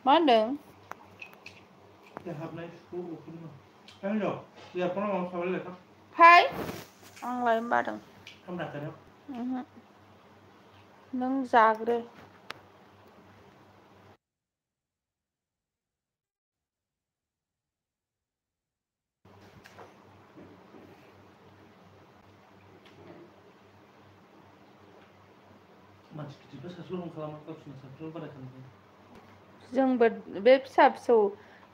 मा होनदों? फाय आंलाय बादों नों जाग्रो जोंबो बे फिसा फिसौ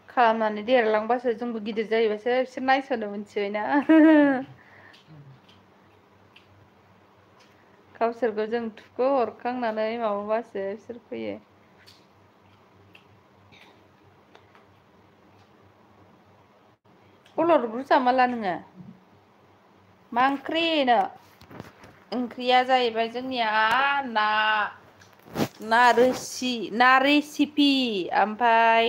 खालामनानै देरलांबासो जोंबो गिदिर जायोबासो बिसोर नायसनो मिथिबायना गावसोरखौ जों थुखो हरखांनानै माबाबासो बिसोर फैयो। अलर बुरजामाला नोङो मा ओंख्रिनो? ओंख्रिया जाहैबाय जोंनिया ना रेसिपि ओमफ्राय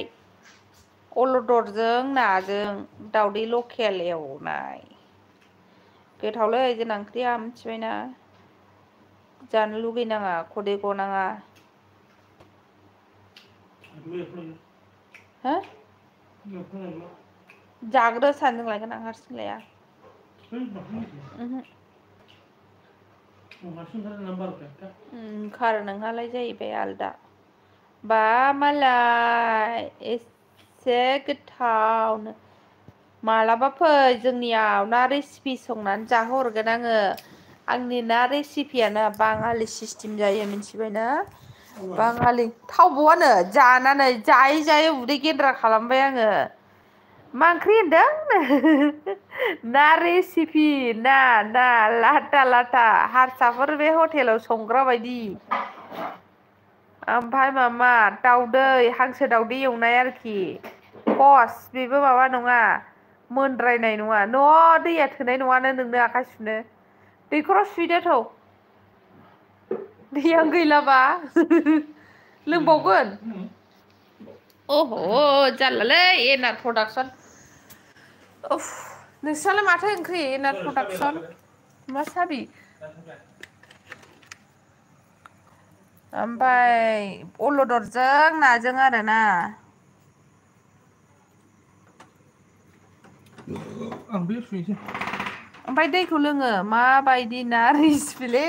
अलदरजों नाजों दावदै लकेल एवनाय गोथावलै जोंना ओंख्रिया मिथिबायना जानो लुगैनाङा खदै गनाङा हो जाग्रो सानजों लायगोन आं हारसिं लाया खार नोंहालाय जाहैबाय आलदा बा मालाय एसे गोथावनो मालाबा फै जोंनियाव ना रेसिपि संनानै जाहोहरगोन आङो आंनि ना रेसिपियानो बाङालि सिस्टेम जायो मिथिबायना बाङालि थावबआनो जानानै जायै जायै उदै गेन्द्रा खालामबाय आङो मा ओंख्रि होनदों ना रेसिपि ना लाथा लाथा हारसाफोर बे हटेलाव संग्रा बायदि ओमफ्राय मामा दाउदै हांसो दाउदै एवनाय आरोखि पस बेबो माबा नङा मोनद्रायनाय नङा न' दैया थोनाय नङानो नोंनो आखाय सुनो दैखराव सुहैदो थौ दैयानो गैलाबा लोंबावगोन अह जारलालै एनार प्रडाक्सन नोंस्रालाय माथो ओंख्रि एनार प्रडाक्सन मा साबि ओमफ्राय अलदरजों नाजों आरोना ओमफ्राय दैखौ लोङो माबायदि ना रेसिपिलै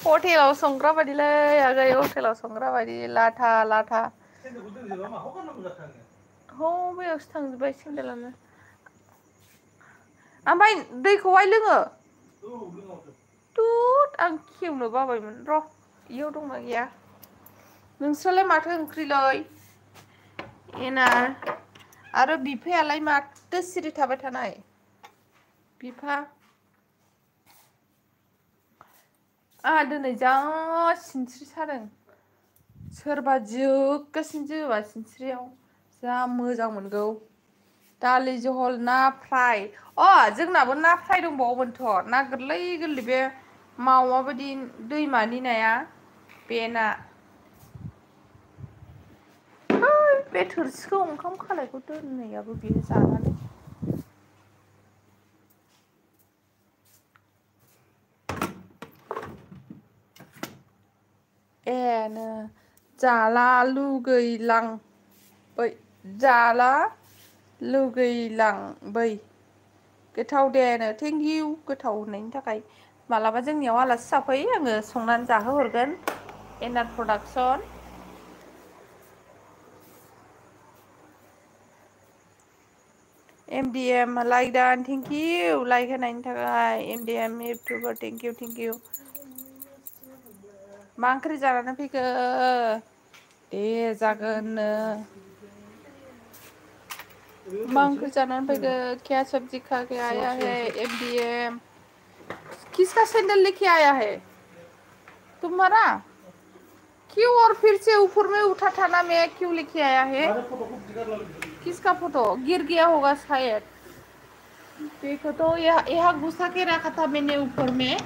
हटेलाव संग्रा बायदिलै आगै हटेलाव संग्रा बायदि लाथा लाथा बैयावसो थांजोब्बाय सेन्देलानो ओमफ्राय दैखौहाय लोङो तुद आं खेवनो बाबायमोन र' इयाव दंना गैया नोंस्रालाय माथो ओंख्रिलै एनार आरो बिफायालाय माथो सिरि थाबाय थानाय बिफा आंहा दिनै जा सिनस्रि सादों सोरबा जोगासिनो जोबा सिनस्रियाव जा मोजां मोनगौ दालि जहल ना फ्राय जोंनाबो ना फ्राय दंबावोमोनथ' ना गोरलै गोरलै बे मावा बायदि दैमानि नाया बे ना बे थोरसिखौ ओंखाम खालायखौ दोननायाबो बेयो जानानै नो जाला लुगैलांबै जाला लुगैलांबै गोथाव देनो थेंक इउ गोथाव होननायनि थाखाय मालाबा जोंनियाव आलासि जाफै आङो संनानै जाहोहरगोन एनार प्रडाक्सन MDM लाइक दान थेंक इउ लाइक होनायनि थाखाय MDM इउटुबार थेंक इउ मा ओंख्रि जानानै फैखो दे जागोननो मा ओंख्रि जानानै फैखो क्या सब्जी खा के आया है MDM किसका सैंडल लेके आया है तुम्हारा क्यों और फिर से ऊपर में उठा था ना मैं क्यों लेके आया है किसका फोटो गिर गया होगा शायद देखो तो यहाँ घुसा के रखा था मैंने ऊपर में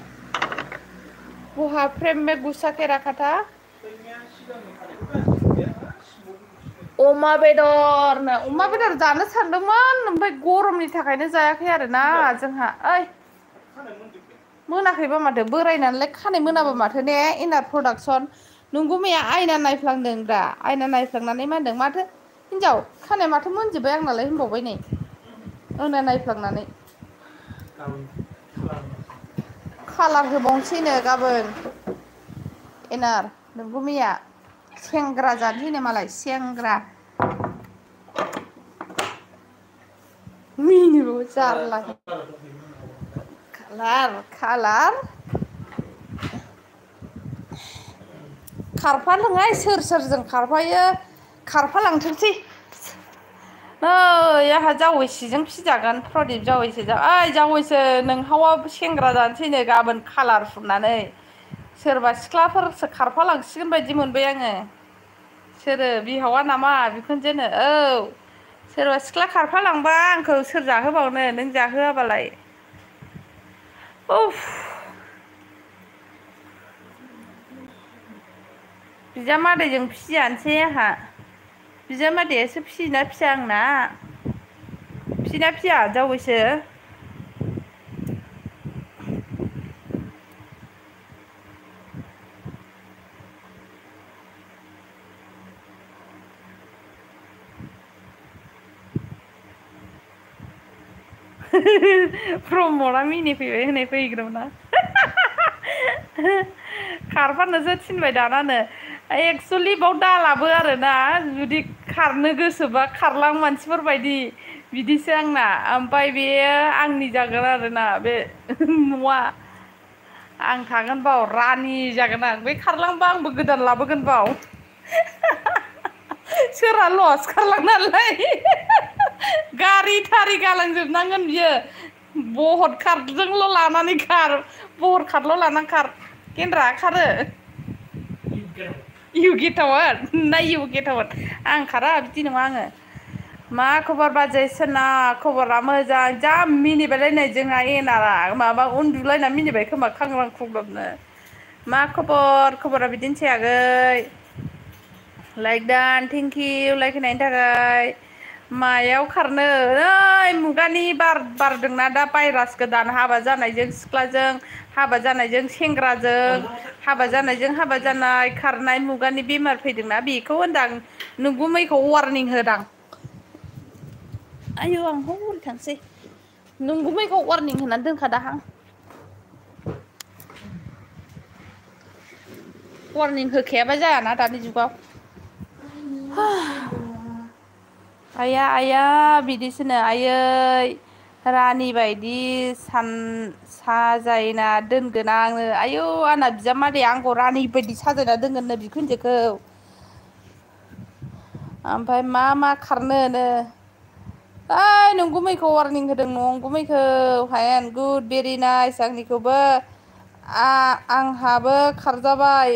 वहाँ फ्रेम में घुसा के रखा था अमा बेदरनो अमा बेदर जानो सानदोंमोन ओमफ्राय गरमनि थाखायनो जायाखै आरोना जोंहा ओइ मोनाखैबा माथो बोरायनानैलाय खानाय मोनाबा माथो ने इनार प्रडाक्सन नंगौ मैया आयना नायफ्लांदों दा आयना नायफ्लांनानै मा होनदों माथो हिनजाव खानाय माथो मोनजोब्बाय आंनालाय होनबावबाय नै आंना नायफ्लांनानै कालार होबावनोसैनो गाबोन एनार नोंगौ मैया सेंग्रा जानोसैनो मालाय सेंग्रा मिनिबावो जारला कालार खारफानोहाय सोर सोरजों खारफायो खारफालांथोंसै नै आंहा जावैसोजों फिजागोन प्रदिप जावैसो ओइ जावैसो नोंहावा सेंग्रा जानोसैनो गाबोन कालार फुननानै सोरबा सिख्लाफोरसो खारफालांसिगोन बायदि मोनबाय आङो सोरो बिहावा नामा बिखुनजोनो औ सोरबा सिख्ला खारफालांबा आंखौ सोर जाहोबावनो नों जाहोआबालाय उफ बिजामादैजों फिसियानोसै आंहा बिजामादैयासो फिसियोना फिसिया आंना फिसियोना फिसिया जावैसो प्रमदआ मिनिफैबाय होनै फैग्रोमोना खारफानोसो थिनबाय दानानो एक्सुवेलि बाव दालाबो आरोना जुदि खारनो गोसोबा खारलां मानसिफोरबायदि बिदिसो आंना ओमफ्राय बेयो आंनि जागोन आरोना बे न'आ आं थागोन बाव रानि जागोन आं बे खारलांबा आंबो गोदान लाबोगोन बाव सोरहा लस खारलांनानैलाय गारि थारि गालांजोबनांगोन बियो बहत खारजोंल' लानानै खार बहर खारल' लानानै खार गेन्द्रा खारो इउ गेटावार्ड ना इउ गेटावार्ड आं खारा बिदि नङा आङो मा खबर बाजै सोरना खबरा मोजां जा मिनिबायलाय नै जोंहा एनारा माबा उन्दुलायना मिनिबाय खोमा खांग्रां खुग्राबनो मा खबरा बिदिनोसै आगै लाइक दान थेंकिउ लाइक होनायनि थाखाय मायाव खारनो ओइ मुगानि बारदोंना दा भाइरास गोदान हाबा जानायजों सिख्लाजों हाबा जानायजों सेंग्राजों हाबा जानायजों हाबा जानाय खारनाय मुगानि बेमार फैदोंना बेखौ होनदां नोंगुमैखौ वारनिं होदां आयौ आं हरै थांसै नोंगुमैखौ वारनिं होनानै दोनखादाहां वारनिं होखायाबा जायाना दानि जुगाव आया आया बिदिसोनो आयै रानि बायदि साजायना दोनगोन आङो आयौ आंना बिजामादै आंखौ रानि बायदि साजायना दोनगोननो बिखुनजोखौ ओमफ्राय मा खारनोनो ओइ नोंगुमैखौ वारनिं होदों नंगुमैखौ हायेन गुड भेरि नाइस आंनिखौबो आंहाबो खारजाबाय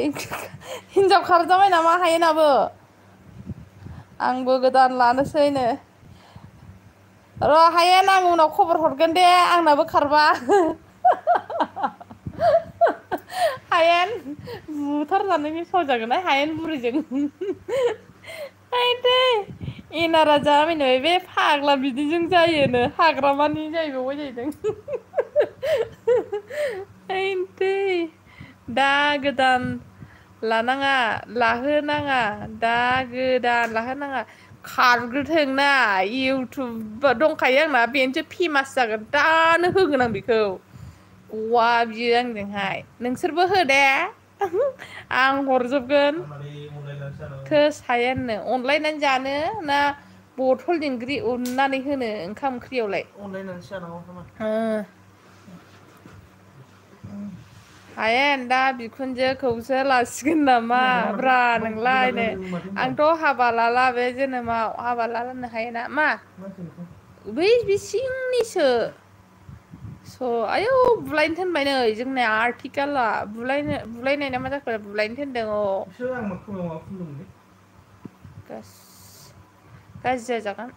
हिनजाव खारजाबाय नामा हायेनाबो आंबो गोदान लानोसैनो र' हायेन आं उनाव खबर हरगोन दे आंनाबो खारबा हायेन बुथारजानायनि फाव जागोनहाय हायेन बुरिजों एनारा जा मिनिबाय बे फाग्ला बिदिजों जायोनो हाग्रामानि जाहैबावबाय जाहैदों दा गोदान लानाङा लाहोनाङा दा गोदान लाहोनाङा खारग्रोथोंना इउटुब दंखायो आंना बेनोसो फेमास जागोन दानो होगोन आं बेखौ गवा बियो आंजोंहाय नोंसोरबो हो दे आं हरजोबगोन थोस हायेननो अनलायनानै जानो ना बथल दिंग्रि उननानै होनो ओंखाम ओंख्रियावलाय हायेन दा बिखुनजोखौसो लासिगोन नामा ब्रा नोंलायनो आंथ' हाबा लाला बे जोनोमाव हाबा लालानो हायोना मा बै सिंनिसो आयौ बुलायनो थिनबाय नै जोंनिया आर्टिकेला बुलायनाय ना मा जाखो बुलायनो थिनदों गाज्रि जाजागोन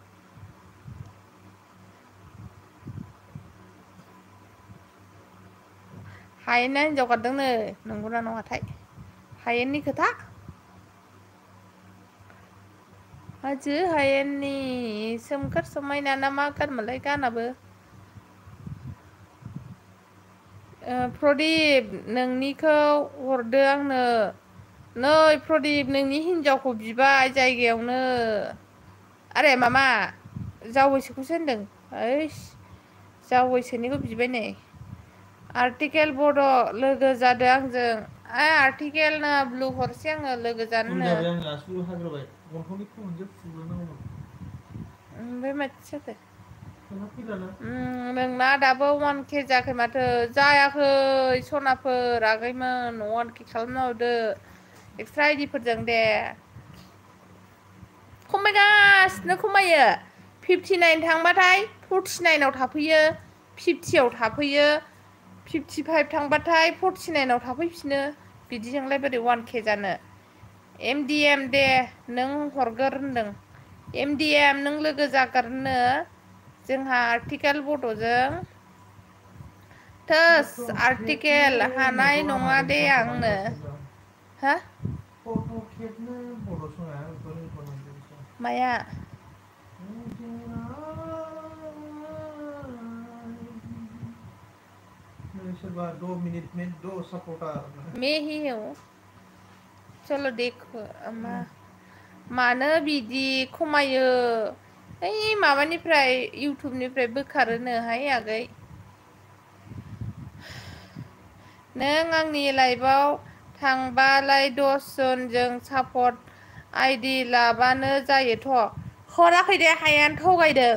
हायेना हिनजाव खारदोंनो नंगौना नङाथाय हायेननि खोथा हाजो हायेननि सोमखोर समायना ना मा गानमोनलाय गानाबो प्रदिप नोंनिखौ हरदो आंनो नै प्रदिप नोंनि हिनजावखौ बिबाय जायगायावनो आरे मामा जावैसोखौसो होनदों ओइस जावैसोनिखौ बिबाय नै आर्टिकेल बड' लोगो जादो आंजों आर्टिकेल ना ब्लु हरसै आङो लोगो जानोनो ओमफ्राय माथो जाखो नोंना दाबो 1K जायाखै माथो जायाखै सनाफोर आगैमोन 1K खालामना हरदो एक्सट्रा आइडिफोरजों दे खमायगासिनो खमायो 59 थांबाथाय 49आव थाफैयो 50आव थाफैयो 55 थांबाथाय 49आव थाफैफिनो बिदिजोंलाय बोरै 1K जानो MDM दे नों हरगोर होनदों MDM नों लोगो जागोरनो जोंहा आर्टिकेल बड'जों थोस आर्टिकेल हानाय नङा दे आंनो हा माया सोरबा 2 मिनिट में 2 सपोर्टार मैं ही हूँ चलो देखो मानो बिदि खमायो ओइ माबानिफ्राय इउटुबनिफ्राय बोखारोनोहाय आगै नों आंनि लाइभआव थांबालाय 10 जनजों सापर्ट आइडि लाबानो जायोथ' हराखै दे हायान थगायदों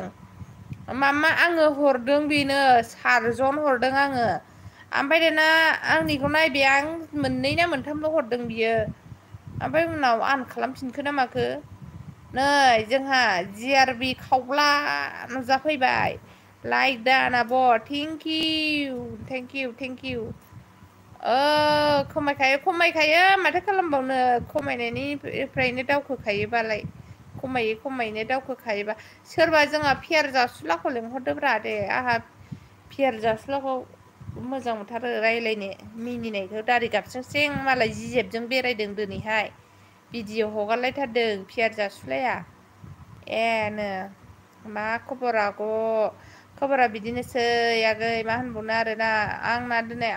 मामा आङो हरदों बेनो 4 जन हरदों आङो ओमफ्राय दाना आंनिखौ नायबाय आं मोननै ना मोनथामल' हरदों बियो ओमफ्राय उनाव आन खालामफिनखो ना माखो नै जोंहा GRB खावब्ला नुजाफैबाय लाइक दान आब' थेंकिउ खमायखायो माथो खालामबावनो खमायनायनिफ्रायनो दावखोखायोबालाय खमायैनो दावखोखायोबा सोरबा जोंहा फेर जासुलाखौ लिंहरदोब्रा दे आंहा फेर जासुलाखौ मोजां मोनथारो रायज्लायनो मिनिनायखौ दारि गाबस्रिं स्रिं मालाय जिजेबजों बेरायदों दिनैहाय भिडिअ' हगारलायथारदों पियार जासुलाया नो मा खबर आग' खबरा बिदिनोसै आगै मा होनबावनो आरोना आंना दिनै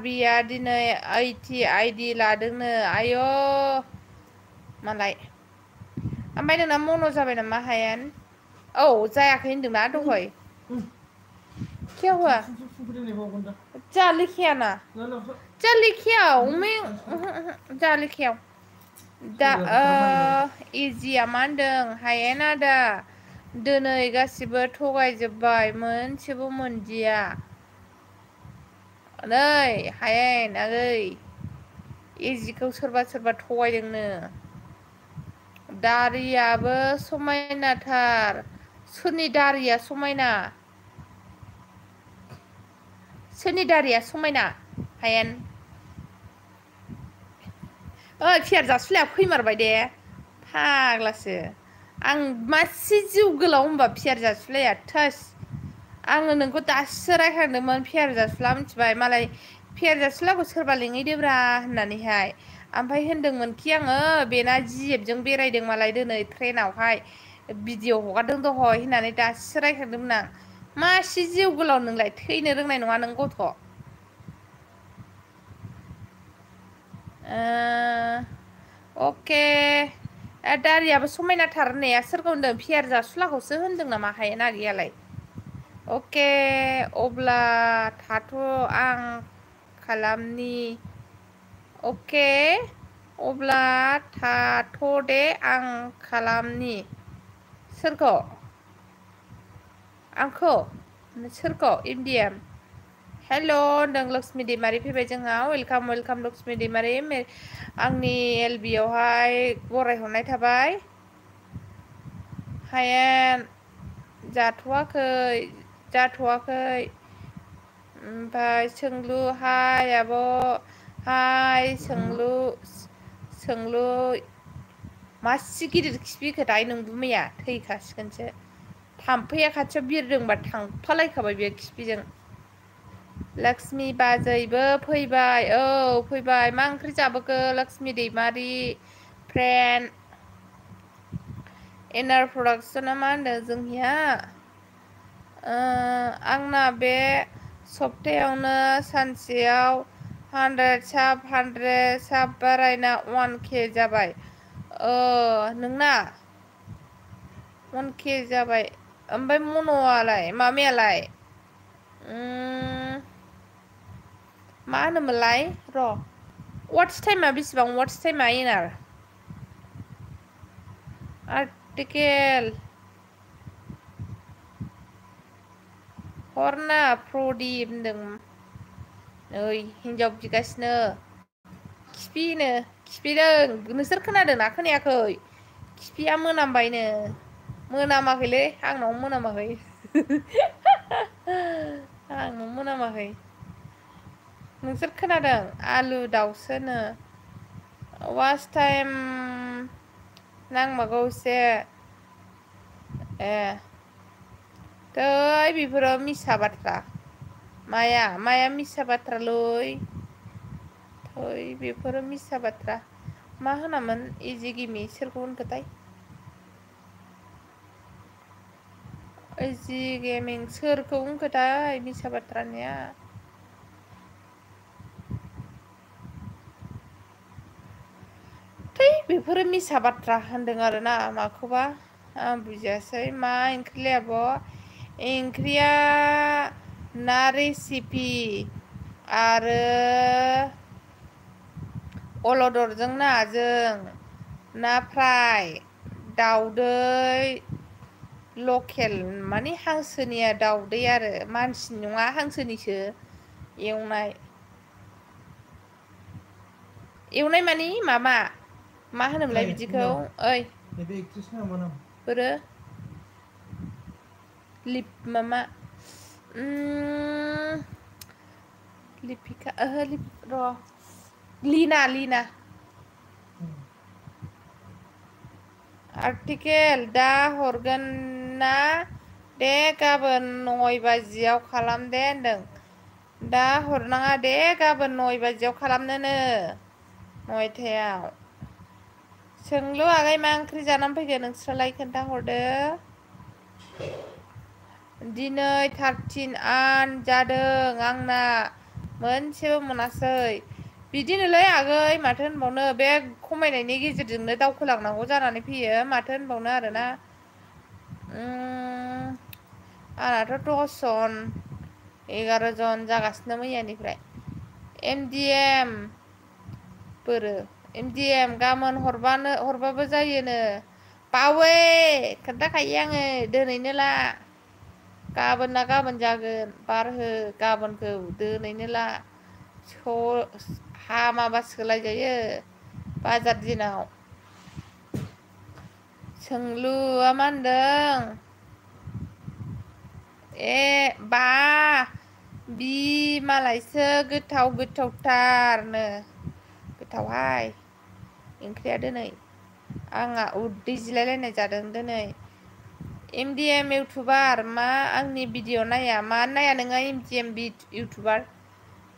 बिया दिनै 80 आइडि लादोंनो आय' मालाय ओमफ्राय नोंना मन' जाबाय नामा हायेन औ जायाखै होनदोंना दहाय क्या हुआ जा लिखे आना जा लिखे आओ मैं जा लिखे आओ दा इजिया मा होनदों हायेन आदा दिनै गासिबो थगायजोब्बाय मोनसेबो मोनदिया नै हायेन आगै इजिखौ सोरबा थगायदोंनो दारियाबो समायनाथार सोरनि दारिया समायना सोरनि दारिया समायना हायेन ओइ फियार जासुलाया फैमारबाय दे फाग्लासो आं मासे जिउ गोलाव होनबा फियार जासुलाया थोस आङो नोंखौ दासो रायखांदोंमोन फियार जासुला मिथिबाय मालाय फियार जासुलाखौ सोरबा लिंहैदोब्रा होननानैहाय ओमफ्राय होनदोंमोनखि आङो बेना जिएफजों बेरायदों मालाय दिनै ट्रेनावहाय भिडिअ' हगारदों दहय होननानै दासो रायखांदोंमोन आं मासे जिउ गोलाव नोंलाय थैनो रोंनाय नङा नों गथ' अके दारियाबो समायनाथार होननाया सोरखौ होनदों फियार जासुलाखौसो होनदों नामा हायेन आगैयालाय अके अब्ला थाथ' आं खालामनि अके अब्ला थाथ' दे आं खालामनि सोरखौ आंखौ सोरखौ MDM हेल' होनदों लक्ष्मि दैमारि फैबाय जोंहा वेलकाम लक्ष्मि दैमारि आंनि LB आवहाय बरायहरनाय थाबाय हायेन जाथ'वाखै ओमफ्राय सोंलु हाय आब' हाय सोंलु मासि गिदिर खिफिखो दाय नोंबो मैया थैखासिगोनसो थाम्फैया खाथियाव बिरदोंबा थांफालायखाबाय बे खिफिजों लक्ष्मि बाजैबो फैबाय औ फैबाय मा ओंख्रि जाबोखो लक्ष्मि दैमारि फ्रेन्ड इनार प्रडाक्सना मा होनदों जोंनिया आंना बे सप्तायावनो सानसेयाव 100 साब बारायना 1K जाबाय। नोंना 1K जाबाय। ओमफ्राय मन'आलाय मामियालाय मा होनोमोनलाय र' वाट्स टाइमा बेसेबां वाट्स टाइमा इनार आर्टिकेल हरना प्रदिप होनदों नै हिनजाव बिगासिनो खिफिदों नोंसोर खोनादोंना खोनायाखै खिफिया मोनामबायनो मोनामाखैलै आंनाव मोनामाखै आंनाव मोनामाखै नोंसोर खोनादों आलु दाउसोनो वाच टाइम नांबागौ एसे थै बेफोरो मिसा बाथ्रा माया मिसा बाथ्रालै थै बेफोरो मिसा बाथ्रा मा होनामोन इजि गिमि सोरखौ होनखोथाय इजि गेमिं सोरखौ होनखोथाय मिसा बाथ्रानिया थै बेफोरो मिसा बाथ्रा होनदों आरोना माखौबा आं बुजियासै मा ओंख्रिलै आब' ओंख्रिया ना रेसिपि आरो अलदरजों नाजों ना फ्राय दाउदै लकेल माने हांसोनिया दाउदै आरो मानसिनि नङा हांसोनिसो एवनाय मानि माबा मा होनोमोनलाय बिदिखौ ओइ बोरो लिप मामा लिपिका ओहो र' लिना आर्टिकेल दा हरगोन ना दे गाबोन 9 बाजियाव खालाम दे होनदों दा हरनाङा दे गाबोन 9 बाजियाव खालामनोनो 9टायाव सोंलु आगै मा ओंख्रि जानानै फैगोन नोंस्रालाय खोन्थाहरदो दिनै 13 जादों आंना मोनसेबो मोनासै बिदिनोलै आगै माथो होनबावनो बे खमायनायनि गेजेरजोंनो दावखोलांनांगौ जानानै फैयो माथो होनबावनो आरोना आंनाथ' 10 जन 11 जन जागासिनो मैयानिफ्राय MDM बोरो MDM गाबोन हरबाबो जायोनो बावै खोन्थाखायो आङो दोनैनो ला गाबोन ना गाबोन जागोन बारहो गाबोनखौ दोनैनो ला हामाबा सोलायजायो बाजार दिनाव सोंलुआ मा होनदों बा बि मालायसो गोथावथारनो गोथावहाय ओंख्रिया दिनै आंहा उदै जिलायलायनाय जादों दिनै MDM इउटुबार मा आंनि भिडिअ नाया मा नाया नोङो MDM इउटुबार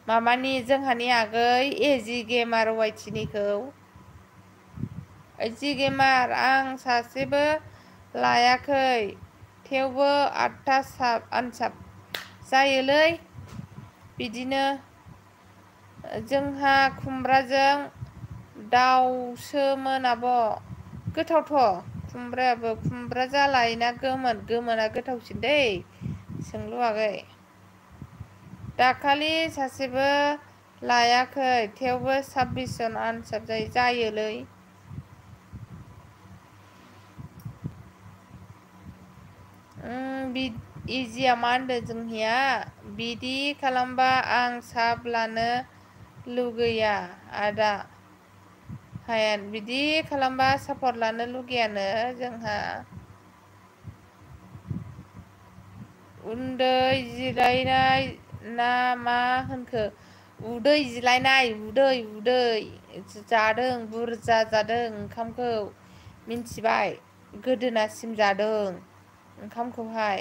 माबानि जोंहानि आगै एजि गेमार वाइटिनिखौ जि गेमार आं सासेबो लायाखै थेवबो 8 आनसाब जायोलै बिदिनो जोंहा खुमब्राजों दाउसोमोन आब' गोथावथ' खुमब्रा जालाय ना गोमोना गोथावसिन दै सोंलु आगै दाखालि सासेबो लायाखै थेवबो 26 जन आनसाब जायोलै इजिया मा होनदों जोंनिया बिदि खालामबा आं साब लानो लुगैया आदा हायान बिदि खालामबा सापर्ट लानो लुगैयानो जोंहा उदै जिरायनाय ना मा होनखो उदै जिलायनाय उदै जादों बुरजा जादों ओंखामखौ मिन्थिबाय गोदोनासिम जादों ओंखामखौहाय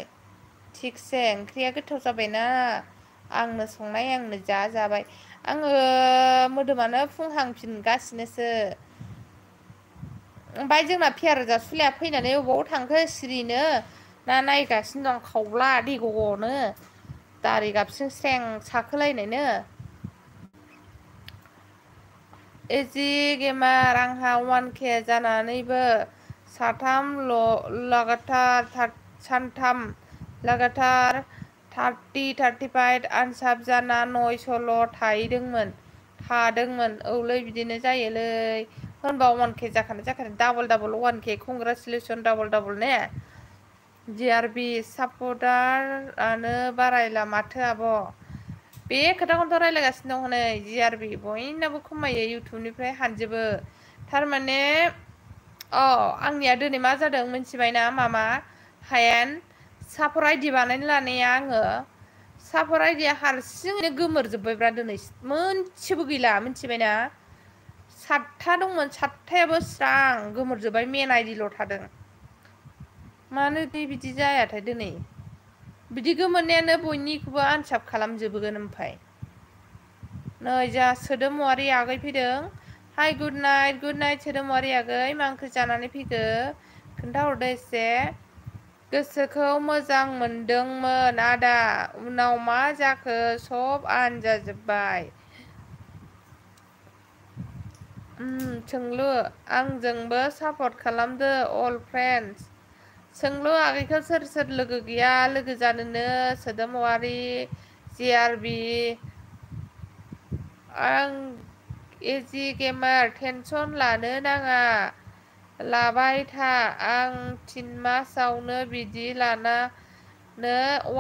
थिगसे ओंख्रिया गोथाव जाबायना आंनो संनाय आंनो जाबाय आङो मोदोमानो फुंहांफिनगासिनोसो ओमफ्राय जोंना फियार जासुलाया फैनानै अबाव थांखो सिरिनो ना नायगासिनो दं खावब्ला दै गग'नो दारि गाबस्रिं स्रें साखोलायनायनो एजि गेमार आंहा 1K जानानैबो सानथाम लागाथार 35 आनसाब जाना 900ल' थादोंमोन औलै बिदिनो जायोलै होनबा 1K जाखानाय डाबल 1K कंग्रेचुलेसन डाबल ने GRB सापर्टारानो बारायला माथो आब' बे खोथाखौनोथ' रायज्लायगासिनो दं हनै GRB बयनाबो खमायो इउटुबनिफ्राय हानजोबो थारमाने आंनिया दिनै मा जादों मिथिबायना मामा हायेन सापर आइडि बानायनो लानाया आङो सापर आइडिया हारसिङैनो गोमोरजोब्बायब्रा दिनै मोनसेबो गैला मिथिबायना 7था दंमोन 7थायाबो स्रां गोमोरजोब्बाय मेन आइडिल' थादों मानो बिदि जायाथाय दिनै बिदि गोमोरनायानो बयनिखौबो आनसाप खालामजोबोगोन ओमफ्राय नै जा सोदोमारि आगै फैदों हाय गुड नाइट सोदोमारि आगै मा ओंख्रि जानानै फैखो खोन्थाहरदो एसे गोसोखौ मोजां मोनदोंमोन आदा उनाव मा जाखो सब आनजाजोब्बाय सोंलु आंजोंबो सापर्ट खालामदो अल फ्रेन्डस सोंलु आगैखौ सोर लोगो गैया लोगो जानोनो सोदोमारि GRB आं एजि गेमार टेनसन लानो नाङा लाबाय था आं 3 मासावनो बिदि लानानो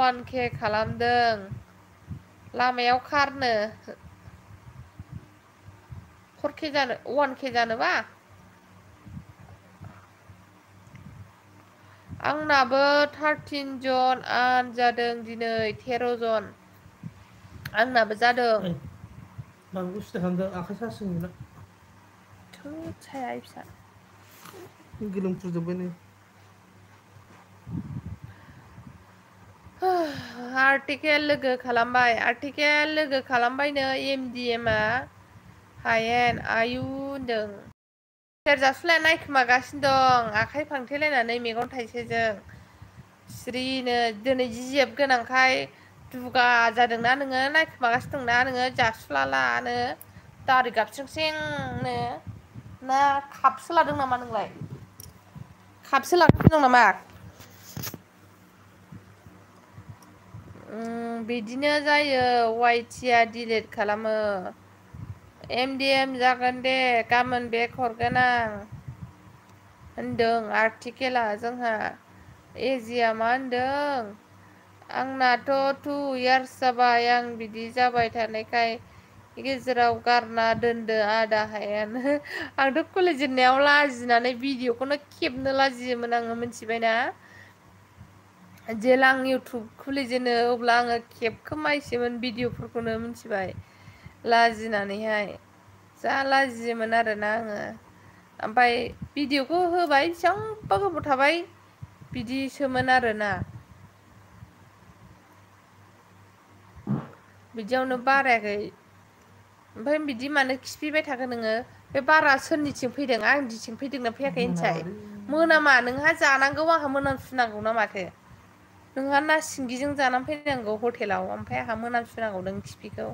1K खालामदों लामायाव खारनो 4K जानो 1K जानोबा आंनाबो 13 जन जादों दिनै 13 जन आंनाबो जादों बांबो सिदा खालामदों आखाइ सासिगोन थोद साया फिसा गोलोमफ्रुजोब्बाय नै आर्टिकेल लोगो खालामबायनो MDMआ हायेन आयु होनदों सेर जासुलाया नायखोमागासिनो दं आखाइ फांथेलायनानै मेगन थाइसेजों स्रिनो दिनै जिजेब गोनांखाय दुगा जादोंना नोङो नायखोमागासिनो दंना नोङो जासुलालानो दारि गाबस्रिं स्रेंनो ना कापसो लादों नामा नोंलाय कापसो लागासिनो दं नामा बिदिनो जायो वाइटिया डिलिट खालामो MDM जागोन दे गाबोन बेग हरगोन आं होनदों आर्टिकेला जोंहा एजिया मा होनदों आंनाथ' 2 इयार्स जाबाय आं बिदि जाबाय थानायखाय गेजेराव गारना दोनदो आदा हायेन आंथ' खुलिजेननायाव लाजिनानै भिडिअखौनो खेबनो लाजियोमोन आङो मिथिबायना जेला आं इउटुब खुलिजेनो अब्ला आङो खेबखोमायसोमोन भिडिअफोरखौनो मिथिबाय लाजिनानैहाय जा लाजियोमोन आरोना आङो ओमफ्राय भिडिअखौ होबाय बेसेबांबा गोबाव थाबाय बिदिसोमोन आरोना बिदियावनो बारायाखै ओमफ्राय बिदि मानो खिफिबाय थाखो नोङो बे बारा सोरनिथिं फैदों आंनिथिं फैदोंना फैयाखै मिथिबाय मोनामा नोंहा जानांगौ आंहा मोनामसुनांगौ ना माथो नोंहा ना सिंगिजों जानानै फैनांगौ हटेलाव ओमफ्राय आंहा मोनामसुनांगौ नों खिफिखौ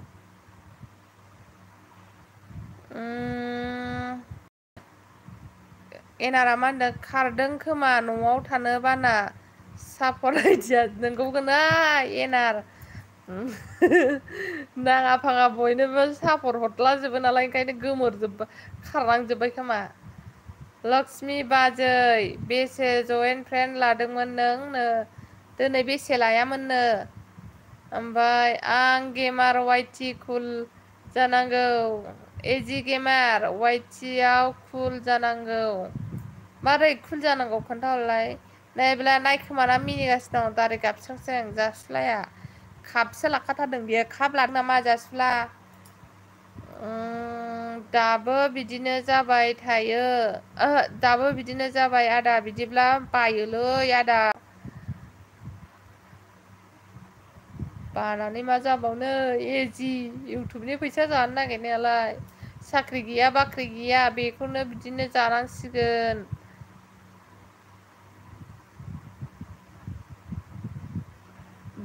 एनारा मा होनदों खारदों खोमा न'आव थानो बाना सापर्ट आइडिया नोंगौगोना एनार नाङा फाङा बयनोबो सापर्ट हरलाजोबो नालाय ओंखायनो गोमोरजोबबाय खारलांजोब्बाय खोमा लक्ष्मि बाजै बेसे जयेन फ्रेन्ड लादोंमोन नोंनो दिनै बेसे लायामोननो ओमफ्राय आं गेमार वाइटि कुल जानांगौ एजि गेमार वाइटिआव कुल जानांगौ मारै कुल जानांगौ खोन्थाहरलाय नायब्ला नायखोमाना मिनिगासिनो दं दारि गाबस्रिं जासुलाया कापसो लाखाथारदों बियो काप लादों नामा जासुला दाबो बिदिनो जाबाय थायो दाबो बिदिनो जाबाय आदा बिदिब्ला बायोलै आदा बानानै मा जाबावनो एजि इउटुबनि फैसा जानो नागिरनायालाय साख्रि गैया बाख्रि गैया बेखौनो बिदिनो जानांसिगोन।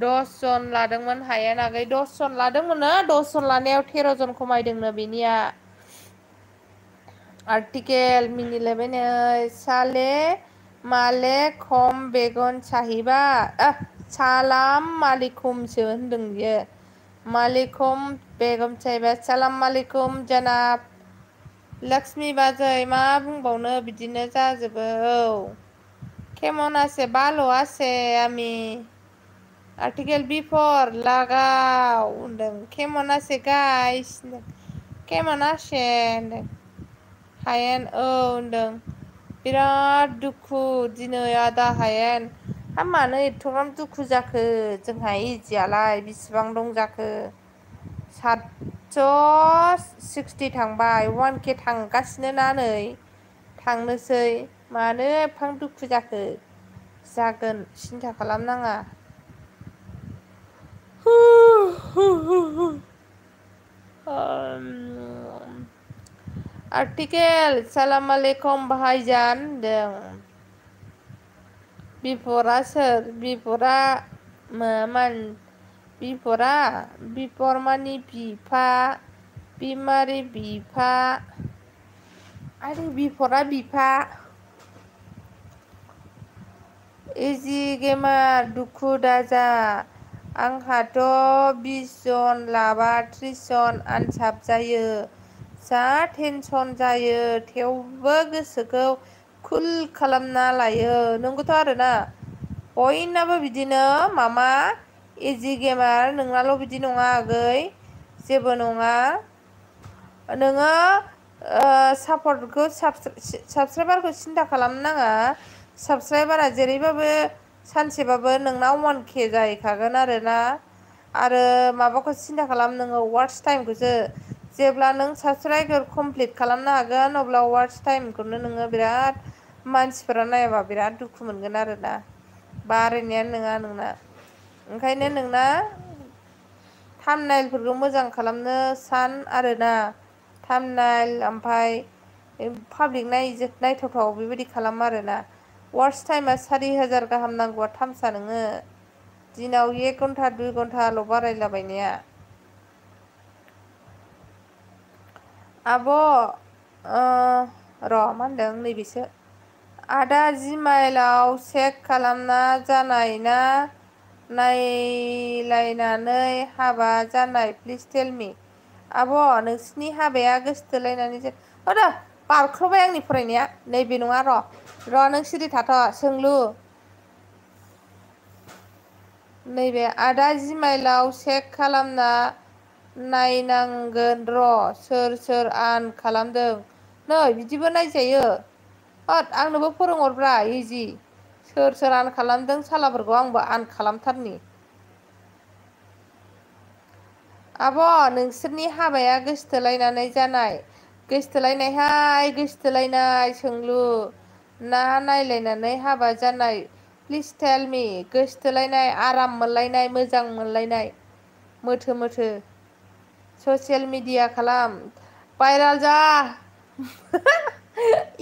10 जन लादोंमोन हायेन आगै 10 जन लादोंमोननो 10 जन लानायाव 13 जन खमायदोंनो बेनिया आर्टिकेल मिनिलायबायनो साले माले खम बेगन साहिबा सालाम मालिकुमसो होनदों बियो मालिकुम बेगम साहिबा सालाम मालिकुम जनाब लक्ष्मी बाजै मा बुंबावनो बिदिनो जाजोबो औ केमन आसे बाल' आसे आमि आर्टिकेल बिफर लागाव होनदों केमन आसे गाइस केमन आसे होनदों हायेन औ होनदों बिराद दुखु दिनै आदा हायेन मानो एथ'ग्राम दुखु जाखो जोंहा इजियालाय बिसिबां दं जाखो 760 थांबाय 1K थांगासिनो ना नै थांनोसै मानो एफां दुखु जाखो जागोन सिन्था खालामनाङा आर्टिकेल सालाम आलेकुम भाईजान होनदों बिफरा सोर बिफरा बिफर मानि बिफा बिमारि बिफा आरो बिफरा बिफा इजि गेमार दुखु दाजा आंहाथ' 20 जन लाबा 30 जन आनसाप जायो जा टेनसन जायो थेवबो गोसोखौ कुल खालामना लायो नंगौथ' आरोना बयनाबो बिदिनो मामा इजि गेमार नोंनाल' बिदि नङा आगै जेबो नङा नोङो सापर्टखौ साबसक्राइबारखौ सिन्था खालामनो नाङा साबसक्राइबारा जेरैबाबो सानसेबाबो नोंनाव 1K जाहैखागोन आरोना आरो माबाखौ सिन्था खालाम नोङो वाट्च टाइमखौसो जेब्ला नों साबसक्राइबार कमप्लिट खालामनो हागोन अब्ला वाट्च टाइमखौनो नोङो बिराद मानसिफोरा नायाबा बिराद दुखु मोनगोन आरोना बारायनायानो नङा नोंना ओंखायनो नोंना थाम्बनेइलफोरखौ मोजां खालामनो सान आरोना थाम्बनेइल ओमफ्राय पाब्लिक नायथावथाव बेबायदि खालाम आरोना वाट्च टाइमा 4000 गाहाम नांगौआ थामसा नोङो दिनाव 1 घन्टा 2 घन्टाल' बारायलाबायनाया आब' र' मा होनदों नैबेसो आदा जिमाइलाव चेक खालामना जानाय ना नायलायनानै हाबा जानाय प्लिज टेल मि आब' नोंसिनि हाबाया गोसोथोलायनानै बारख्ल'बाय आंनि फरायनाया नैबे नङा र' नों सिरि थाथ' सोंलु नैबे आदा जिमाइलाव चेक खालामना नायनांगोन र' सोर सोर आन खालामदों नै बिदिबो नायजायो आंनोबो फोरोंहरब्रा इजि सोर सोर आन खालामदों सालाफोरखौ आंबो आन खालामथारनि आब' नोंसोरनि हाबाया गोसोथोलायनानै जानाय गोसोथोलायनायहाय गोसोथोलायनाय सोंलु ना नायलायनानै हाबा जानाय प्लिज टेल मि गोसोथोलायनाय आराम मोनलायनाय मोजां मोनलायनाय मोथो मोथो ससियेल मिडिया खालाम भाइराल जा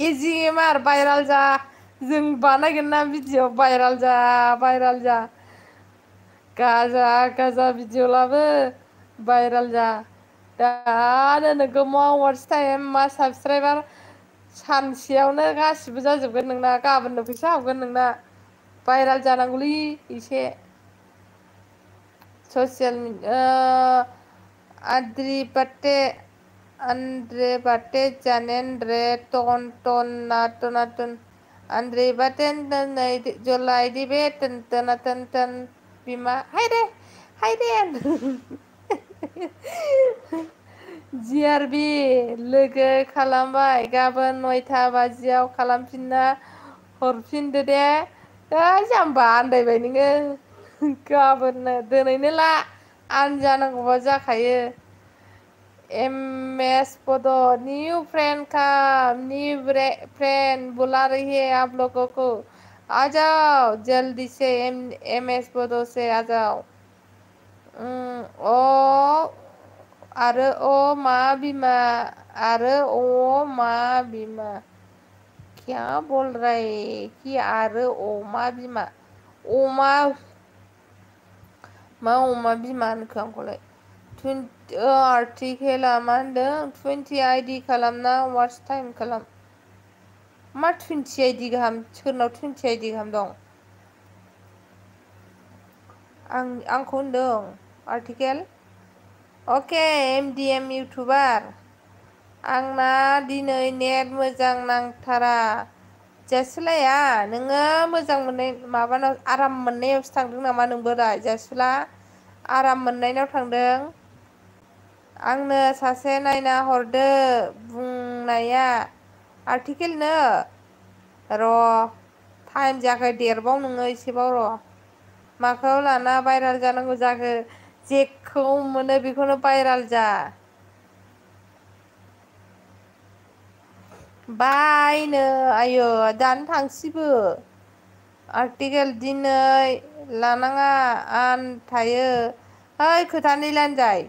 इजि गेमार भाइराल जा जों बानायगोन ना भिडिअ भाइराल जा गाजा गाजा भिडिअ लाबो भाइराल जा दानो नोगो मा वाट्च टाइम मा साबसक्राइबार सानसेयावनो गासिबो जाजोबगोन नोंना गाबोननो फैसा हाबगोन नोंना भाइराल जानांगौलै एसे ससियेल आन्द्रे बाटे जानेन्द्रे टन आन्द्रे बाटेन जलाय दिबे टन बिमा हायरे जिआरबि लोगो खालामबाय गाबोन 9टा बाजियाव खालामफिनना हरफिनदो दे जाम्बा आन्दायबाय नोङो गाबोननो दोनैनो ला आन जानांगौबा जाखायो एमएस पद न्यू फ्रेंड काम न्यू फ्रेंड बुला रही है आप लोगों को आ जाओ जल्दी से एमएस पदों से आ जाओ आरो मा बिमा आरो अमा बिमा क्या बोल रहा है कि आरो अमा बिमा अमा मा अमा बिमा होनखो आंखौलाय आर्टिकेला मा होनदों 20 आइडि खालामना वाच टाइम खालाम मा 20 आइडि गाहाम सोरनाव 20 आइडि गाहाम दं आंखौ होनदों आर्टिकेल अके एमडिएम इउटुबार आंना दिनै नेट मोजां नांथारा जासुलाया नोङो मोजां मोननाय माबानाव आराम मोननायावसो थांदों नामा नोंबो दा जासुला आराम मोननायनाव थांदों आंनो सासे नायना हरदो बुंनाया आर्टिकेलनो र' टाइम जायाखै देरबाव नोङो एसेबाव र' माखौ लाना भाइराल जानांगौ जाखो जेखौ मोनो बेखौनो भाइराल जा बायनो आयो दानो थांसैबो आर्टिकेल दिनै लानाङा आन थायो हैइ खोथानि लानजाय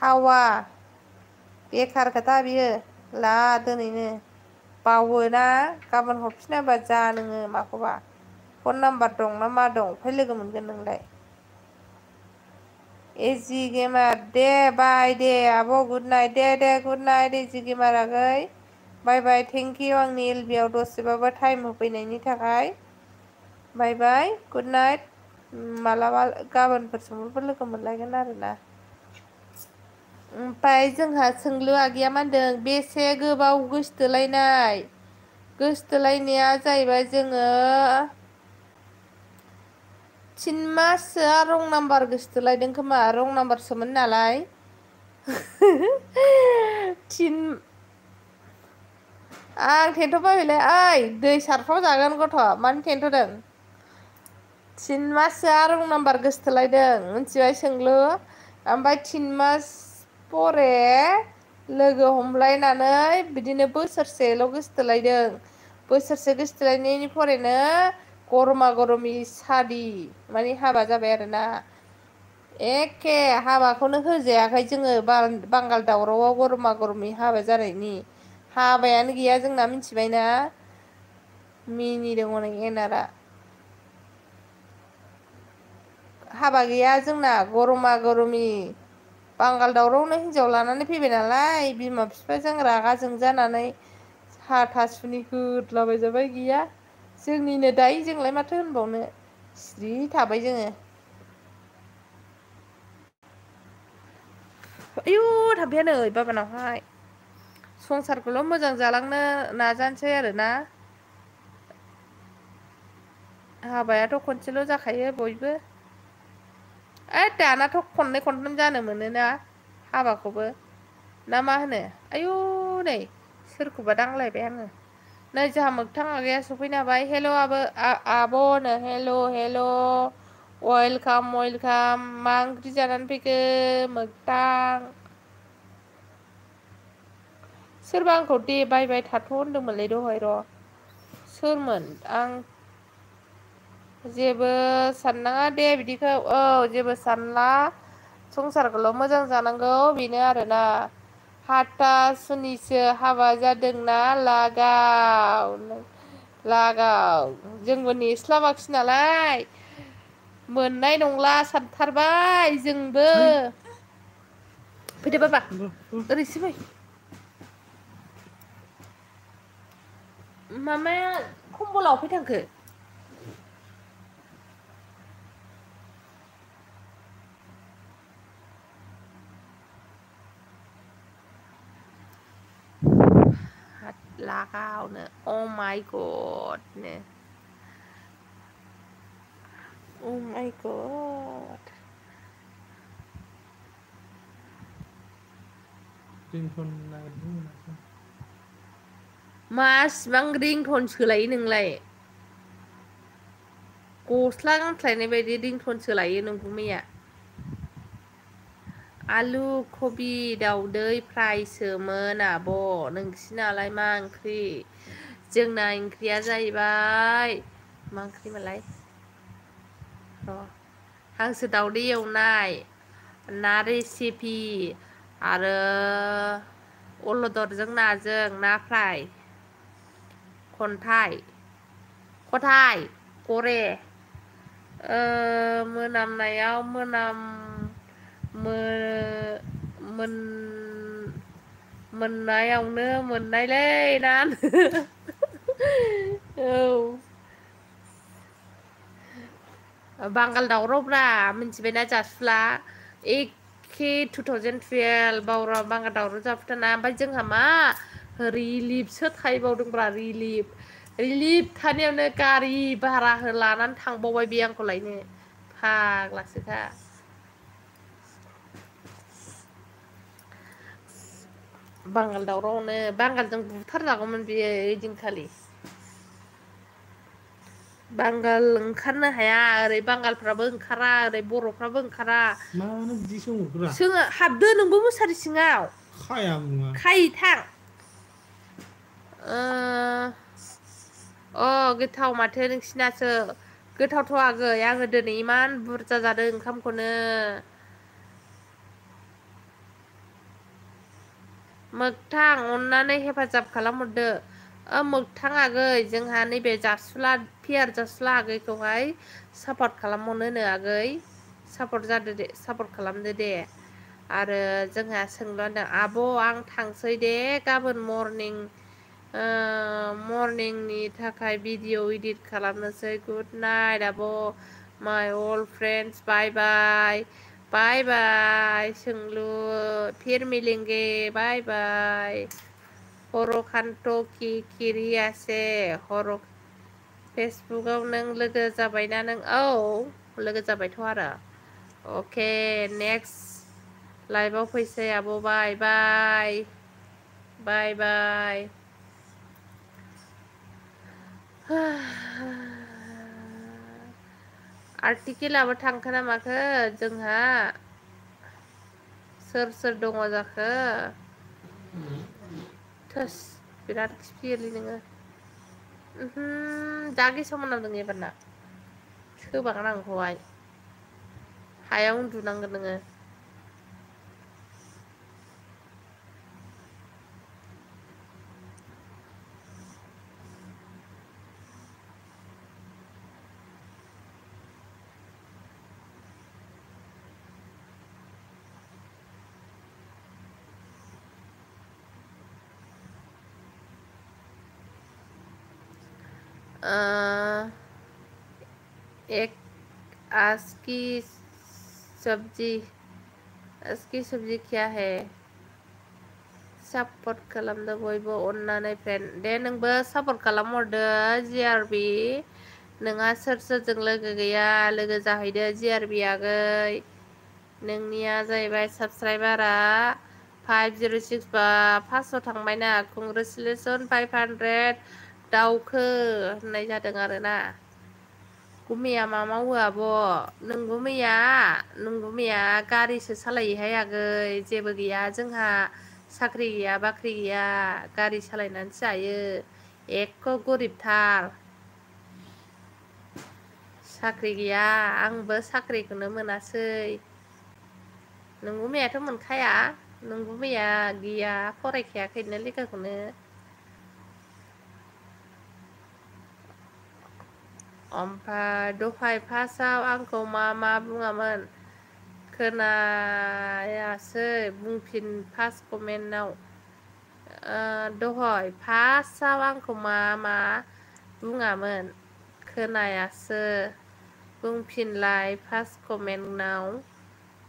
हावा बेखार खोथा बियो ला दोनैनो बावोना गाबोन हरफिनाबा जा नोङो माखौबा फन नाम्बार दं ना मा दं अफाय लोगो मोनगोन नोंलाय एजि गेमार दे बाय दे आब' गुड नाइट दे गुड नाइट एजि गेमार आगै बाय बाय थेंक इउ आंनि एलबियाव दसेबाबो टाइम होफैनायनि थाखाय बाय बाय गुड नाइट मालाबा गाबोनफोर समफोर लोगो मोनलायगोन आरोना ओमफ्राय जोंहा सोंलु आगैया मा होनदों बेसे गोबाव गोसथोलायनाय गोसथोलायनाया जाहैबाय जोङो 3 माससोआ रं नाम्बार गोसथोलायदों खोमा रं नाम्बारसोमोन नालाय थिन आं थेन्थ' बायबायलै ओइ दै सारफ्राव जागोन गथ' मानो थेन्थ'दों 3 माससोआ रं नाम्बार गोसथोलायदों मिथिबाय सोंलु ओमफ्राय 3 मास फरे लोगो हमलायनानै बिदिनो बोसोरसेल' गोसथोलायदों बोसोरसे गोसथोलायनायनि फरेनो गरमा गरमि सादि माने हाबा जाबाय आरोना एखे हाबाखौनो होजायाखै जोङो बांगाल दावरावआव गरमा गरमि हाबा जानायनि हाबायानो गैया जोंना मिथिबायना मिनिदों हनै एनारा हाबा गैया जोंना गरमा गरमि बांगाल दावरावनो हिनजाव लानानै फैबाय नालाय बिमा बिफाजों रागा जोंजानानै हाथासुनि होदलाबायजाबाय गैया जोंनिनो दाय जोंलाय माथो होनबावनो सिरि थाबाय जोङो आयु थाम्फैया नै बाबानावहाय संसारखौल' मोजां जालांनो नाजानोसै आरोना हाबायाथ' खनसेल' जाखायो बयबो दानाथ' खननै खनथाम जानो मोनोना हाबाखौबो ना मा होनो आयु नै सोरखौबा दांलायबाय आङो नै जोंहा मोगथां आगाया सफैनो हाबाय हेल' आब'नो हेल' वेलकाम वेलकाम मा ओंख्रि जानानै फैखो मोगथां सोरबा आंखौ दे बायबाय थाथ' होनदोंमोनलै दहाय र' सोरमोन आं जेबो साननाङा दे बिदिखौ औ जेबो सानला संसारखौल' मोजां जानांगौ बेनो आरोना हाथासुनिसो हाबा जादोंना लागाव लागाव जोंबो नेस्लाबाखिसै नालाय मोननाय नंला सानथारबाय जोंबो है फैदो बाबा ओरैसो फै मामाया खम्बलाव अफाय थांखो लागावनो अ माइ गडनो अ माइ गड रिंटन नागिरदों माथो मासिबां रिंटन सोलायो नोंलाय गस्ला गानस्लायनाय बायदि रिंटन सोलायो नोंगुमैया आलु कबि दाउदै फ्रायसोमोन आब' नोंसिनालाय मा ओंख्रि जोंना ओंख्रिया जाहैबाय मा ओंख्रिमोनलाय र' हांसो दाउदै एवनाय ना रेसिपि आरो अलदरजों नाजों ना फ्राय खन्थाइ खथाइ करे मोनामनायाव मोननायावनो मोननायलै ना औ बांगाल दावरावब्रा मिथिबायना जासुला एखे 2012 बावरा बांगाल दावराव जाफुथाना ओमफ्राय जोंहा मा रिलिफसो थाहैबावदोंब्रा रिलिफ थानायावनो गारि भारा लानानै थांबावबाय बे आंखौ लायनो फाग्लासोखा बांगाल दावरावनो बांगालजों बुथारजागौमोन बियो ओइदिनखालि बांगाल ओंखारनो हाया ओरै बांगालफ्राबो ओंखारा ओरै बर'फ्राबो ओंखारा मानो बिदि सोंहरखोरा सोङो हाबदो नोंबो मुसारि सिङाव खाया मुङा खायै थां गोथाव माथो नोंसिनासो गोथावथ' आगै आङो दिनै इमान बुरजा जादों ओंखामखौनो मोगथां अननानै हेफाजाब खालामहरदो मोगथां आगै जोंहा नैबे जासुला पियार जासुला आगैखौहाय सापर्ट खालामहरनो आगै सापर्ट जादो दे सापर्ट खालामदो दे आरो जोंहा सोंलुदों आब' आं थांसै दे गाबोन मर्निंनि थाखाय भिडिअ इडिट खालामनोसै गुड नाइट आब' माय अल्ड फ्रेन्ड्स बाय बाय बाय बाय सोंलु फिर मिलेंगे बाय बाय हरखान्त की किरियासे फेसबुकाव नों लोगो जाबायना नों औ लोगो जाबायथ' आरो अके नेक्स्ट लाइभआव फैसै आब' बाय बाय बाय बाय आर्टिकेलाबो थांखो ना माखो जोंहा सोर सोर दङ जाखो थोस बिराद खिफियोलै नोङो जा गेसाव मोनामदों एबारना सोबागोन आं नोंखौहाय हायाव उन्दुनांगोन नोङो एक आज की सब्जी क्या है सापर्ट खालामदो बयबो अननानै फ्रेन्ड दे नोंबो सापर्ट खालामहरदो जिआरबि नोंहा सोर सोरजों लोगो गैया लोगो जाहैदो जिआरबि आगै नोंनिया जाहैबाय साबस्क्राइबारा 506 बा 500 थांबायना कंग्रेचुलेसन 500 दाउखो होननाय जादों आरोना गुमैया मा मावो आब' नोंगुमैया गारिसो सालायोहाय आगै जेबो गैया जोंहा साख्रि गैया बाख्रि गैया गारि सालायनानैसो जायो एख' गरिबथार साख्रि गैया आंबो साख्रिखौनो मोनासै नोंगुमैयाथ' मोनखाया नोंगुमैया गैया फरायखायाखैनो लेखाखौनो ओमफ्राय दहाय फार्स्टआव आंखौ मा बुङामोन खोनायासै बुंफिन फार्स्ट कमेन्टआव दहाय फार्स्टआव आंखौ मा बुङामोन खोनायासो बुंफिनलाय फार्स्ट कमेन्टआव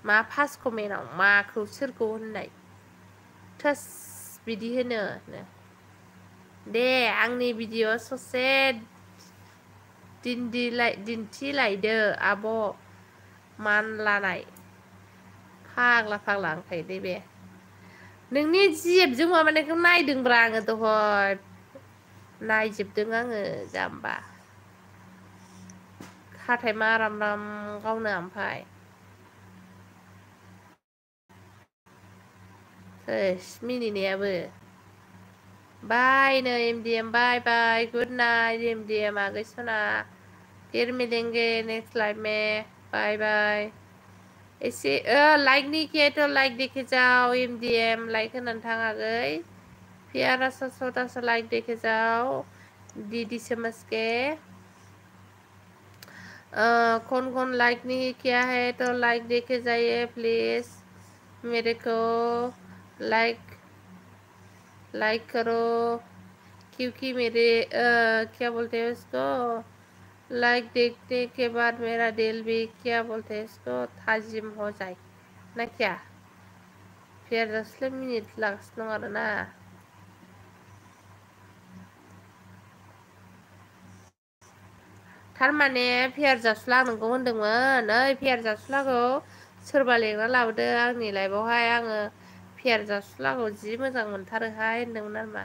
मा फार्स्ट कमेन्टआव माखौ सोरखौ होननाय थोस बिदि होनो दे आंनि भिडिअ ससे दिन्थिलायदो आब' मानलानाय फाग्ला ओंखायो दे बे नोंनि जिएपजों माबानायखौ नायदोंब्रा आङो दहाय नायजोबदों आङो जाम्बा हाथाय माराम गावनो ओमफ्राय मिनिनायाबो बाय नै एमडिएम बाय बाय गुड नाइट एमडिएम आगै सना फिर मिलेंगे नेक्स्ट लाइफ में बाय बाय एसे लाइकनि किया तो लाइक देखे जाओ MDM लाइक होनानै थाङाखै प्यारा सा छोटा सा लाइक देखे जाओ दीदी समझ के कौन कौन लाइक नहीं किया है तो लाइक देखे जाइए प्लीज मेरे को लाइक लाइक करो क्योंकि मेरे क्या बोलते हैं उसको लाइक देखने के बाद मेरा दिल भी क्या बोलते हैं इसको ताजिम हो जाए ना क्या फिर 10 मिनिट लागासिनो दं आरोना थारमाने फेयार जासुला नोंखौ होनदोंमोन ओइ फेयार जासुलाखौ सोरबा लेंना लाबोदो आंनि लाइफआवहाय आङो फेयार जासुलाखौ जि मोजां मोनथारोहाय होनदोंमोन आरोमा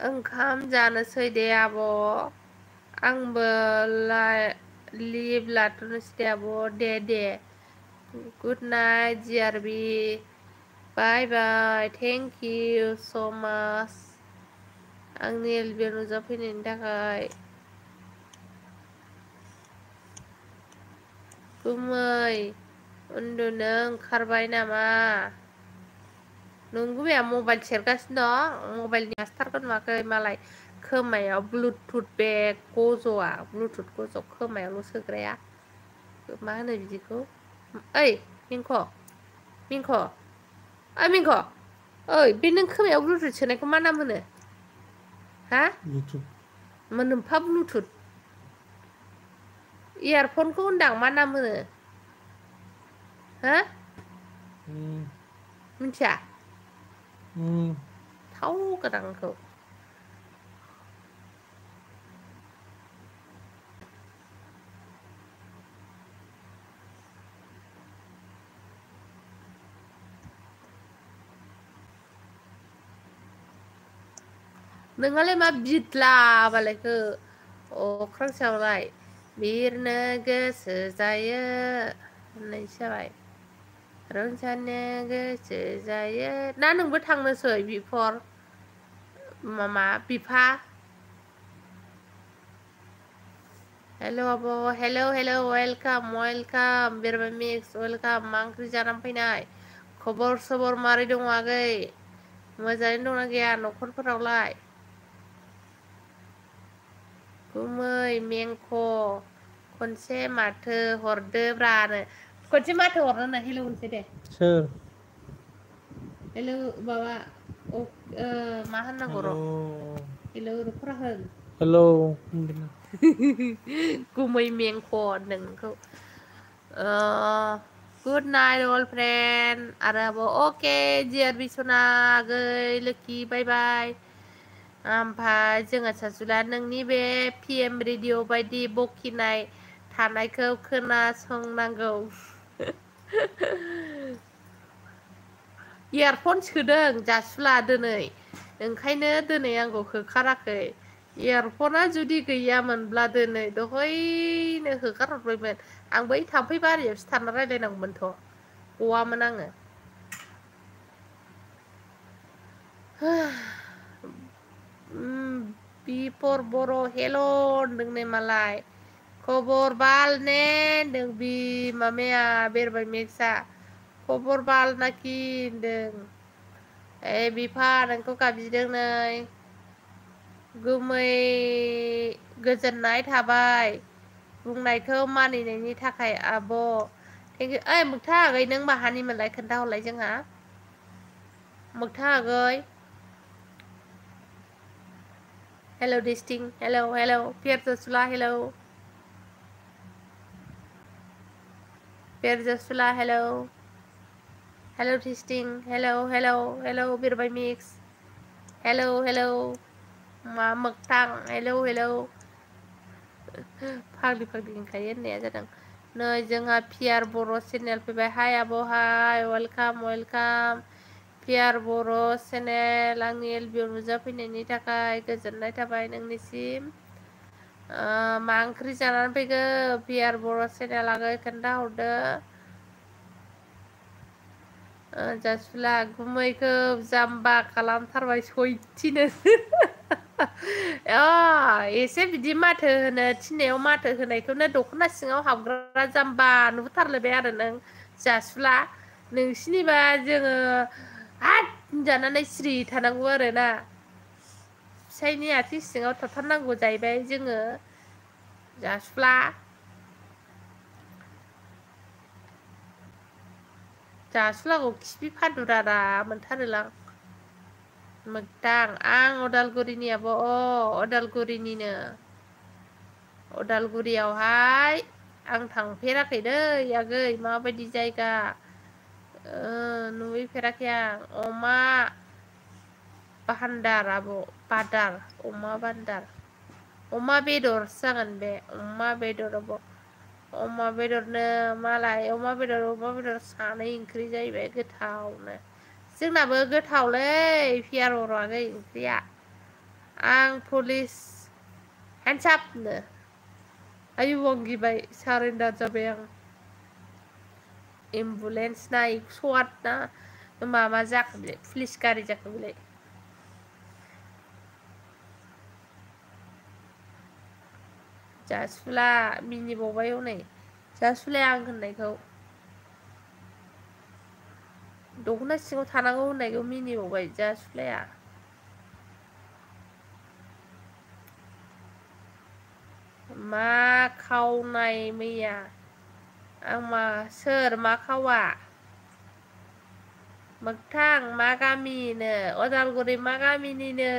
ओंखाम जानोसै दे आब' आंबो लिभ लाथ'नोसै दे आब' दे गुड नाइट जिआरबि bye bye thank you so' much आंनि एलबि नुजाफैनायनि थाखाय गुमै उन्दुनो ओंखारबाय नामा नंगौ मबाइल सेरगासिनो दं मबाइलनि आसथारखौ नुवाखै मालाय खोमायाव ब्लुटुथ बे गज'आ ब्लुटुथ गज' खोमायावल' सोग्राया मा होनो बिदिखौ ओइ मिंख ओइ मिंख ओइ बे नों खोमायाव ब्लुटुथ सोनायखौ मा नाम होनो हा मोनफा ब्लुटुथ इयारफनखौ होनदां मा नाम होनो हो मिथिया थाव गोनांखौ नोंहालाय मा बिदला बालायखो अख्रां सायावलाय बिरनो गोसो जायो होननायसो जाबाय रंजानो गोसो जायो ना नोंबो थांनोसै बिफर मामा बिफा हेल' आब' हेल' वेलकाम बिरबाय मिक्स वेलकाम मा ओंख्रि जानानै फैनाय खबर सबर मारै दं आगै मोजाङैनो दंना गैया न'खरफोरावलाय गुमै मेंख खनसे माथो हरदोब्रानो खनसे माथो हरनो हेल' होनसै दे सोर हेल' माबा मा होननांगौ र' हेल' खरा होन हेलौ गुमै मेंख होनदों नोंखौ गुड नाइट अल फ्रेन्ड आरो आब' अके जिआरबि सना आगै लोखि बाय बाय ओमफ्राय जोङो सासुला नोंनि बे PM रेडिअ बायदि बकिनाय थानायखौ खोनासंनांगौ इयारफन सोदों जासुला दिनै ओंखायनो दिनै आंखौ होखाराखै इयारफना जुदि गैयामोनब्ला दिनै दहायनो होखारहरबायमोन आं बै थाम्फै बारियावसो थाना रायलायनांगौमोनथ' गवामोन आङो बिपर बर' हेल' होनदों नै मालाय खबर बाल ने होनदों मामाया बेरबाय मेक्सआ खबर बाल नाखि होनदों बिफा नोंखौ गाबज्रिदों नै गुमै गोजोननाय थाबाय बुंनायखौ मानिनायनि थाखाय आब' थेंकिउ ओइ मोगथा आगै नों माहानि मोनलाय खोन्थाहरलाय जोंहा मोगथा आगै हेल' डिस्टिं हेल' पियार जसुला हेल' पियार जसुला हेल' डिस्टिं हेल' बिरबाय मिक्स हेल' मा मोगथां हेल' फाग्लि होनखायो होननाया जादों नै जोंहा पियार बर' चेनेल फैबाय हाय आब' हाय वेलकाम पियार बर' चेनेल आंनि एलबियाव नुजाफैनायनि थाखाय गोजोननाय थाबाय नोंनिसिम मा ओंख्रि जानानै फैखो पियार बर' चेनेल आगै खोन्थाहरदो जासुला गुमैखौ जाम्बा खालामथारबाय सयथिनो एसे बिदि माथो होनो थिननायाव माथो होनायखौनो दख'ना सिङाव हाबग्रा जाम्बा नुहुरथारलायबाय आरो नों जासुला नोंसिनिबा जोङो हाथ होनजानानै सिरि थानांगौ आरोना फिसायनि आथिं सिङाव थाथारनांगौ जाहैबाय जोङो जासुला जासुलाखौ खिफि फादुरारा मोनथारोलां मोगथां आं अदालगुरिनि आब' अदालगुरिनिनो अदालगुरियावहाय आं थांफेराखै दै आगै माबायदि जायगा नुहैफेराखै आं अमा भान्दार आब' बादार अमा बान्दार अमा बेदरसो जागोन बे अमा बेदर आब' अमा बेदरनो मालाय अमा बेदर सानै ओंख्रि जाहैबाय गोथावनो जोंनाबो गोथावलै पियार बर' आगै ओंख्रिया आं पुलिस हेन्डसापनो आयु आं गिबाय सारेन्डार जाबाय आं एम्बुलेन्स ना एक्स'आट ना माबा जाखो बेलाय पुलिस गारि जाखो बेलाय जासुला मिनिबावबाय हनै जासुलाया आं होननायखौ दख'ना सिङाव थानांगौ होननायखौ मिनिबावबाय जासुलाया मा खावनाय मैया आं सोर मा खावा मोगथां मा गामिनो अदालगुरि मा गामिनिनो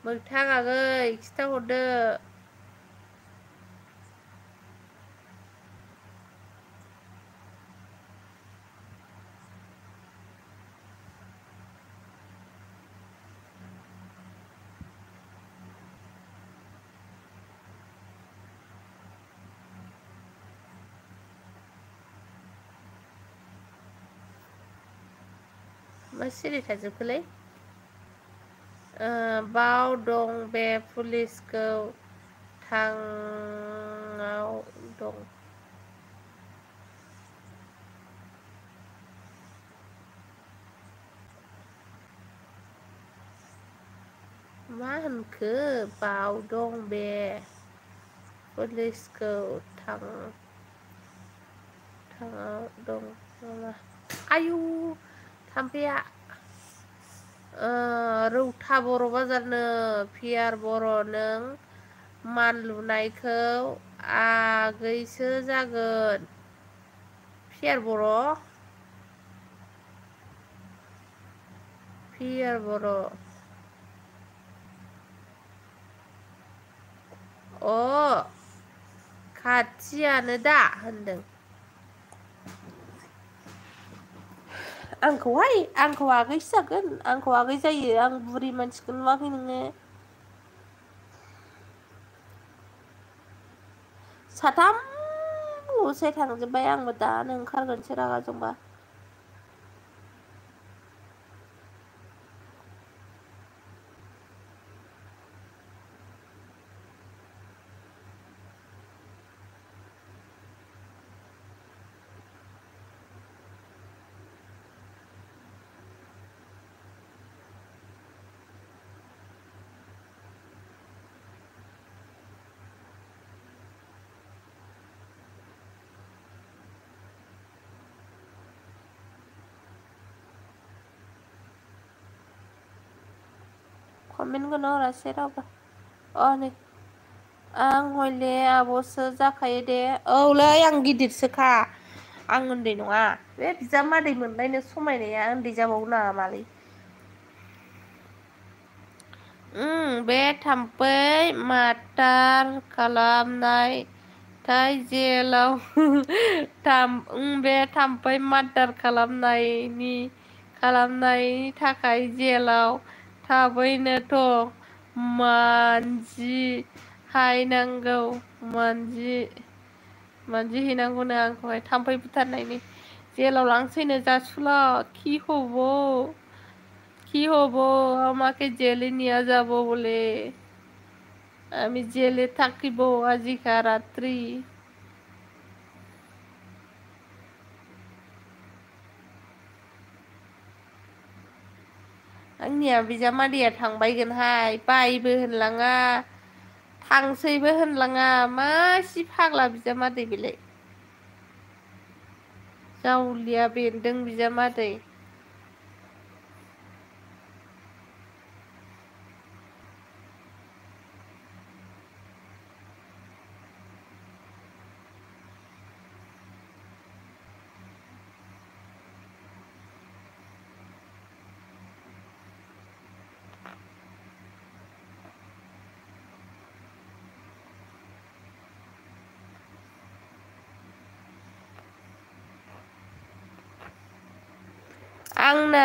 मोगथां आगै खिथाहरदो मा सिरि थाजोबखोलै बाव दं बे पुलिसखौ थाङाव दं मा होनखो बाव दं बे पुलिसखौ थाङाव दं नामा आयु थाम्फैया रौता बर' बाजारनो पियार बर' नों मानलुनायखौ आगैसो जागोन पियार बर' खाथियानो दा होनदों आंखौ आगैसो जागोन आंखौ आगै जायो आं बुरि मानसिखौ नुवाखै नोङो साथामल'सै थांजोब्बाय आंबो दानो ओंखारगोनसो रागा जोंबा कमेन्टखौनो हरासै रावबो नै आं हयले आब'सो जाखायो दे औलै आं गिदिरसोखा आं उन्दै नङा बे बिजामादै मोनलायनो समायनाया उन्दै जाबावो नामा मालै बे थाम्फै मार्टार खालामनाय जेलाव बे थाम्फै मार्टार खालामनायनि थाखाय जेलाव थाबैनोथ' मानजि हायनांगौ मानजि हैनांगौनो आंखौहाय थाम्फै बुथारनायनि जेलाव लांसैनो जासुला কি হবো আমাকে জেলে নিয়ে যাব বলে আমি জেলে থাকিব আজিকা রাত্রি आंनिया बिजामादैया थांबायगोनहाय बायबो होनलाङा थांसैबो होनलाङा मासि फाग्ला बिजामादै बेलाय जावलिया बेन्दों बिजामादै आंना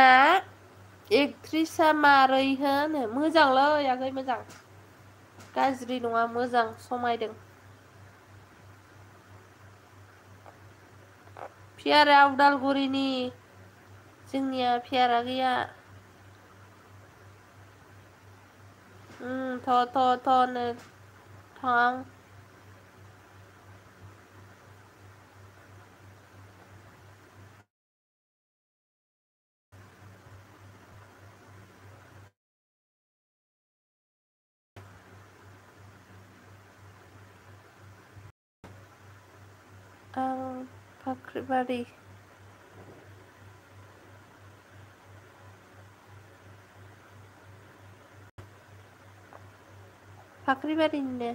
एक्ट्रिसा मारै होनो मोजांलै आगै मोजां गाज्रि नङा मोजां समायदों फियारा उदालगुरिनि जोंनिया फियारा गैया नो थां आं फाख्रिबारि फाख्रिबारिनिनो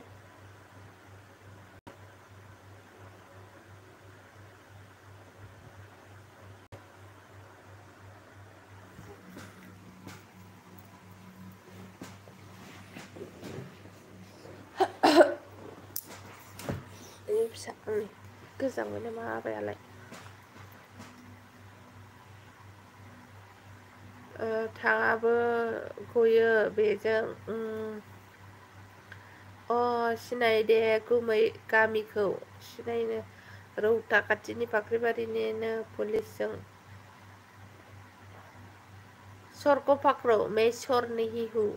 फिसा गोजां मोनो माबायालाय थाङाबो गयो बेजों सिनाय दे गुमै गामिखौ सिनायनो रौता खाथिनि फाख्रिबारिनिनो पुलिसजों सरको पकड़ो मैं चोर नहीं हूँ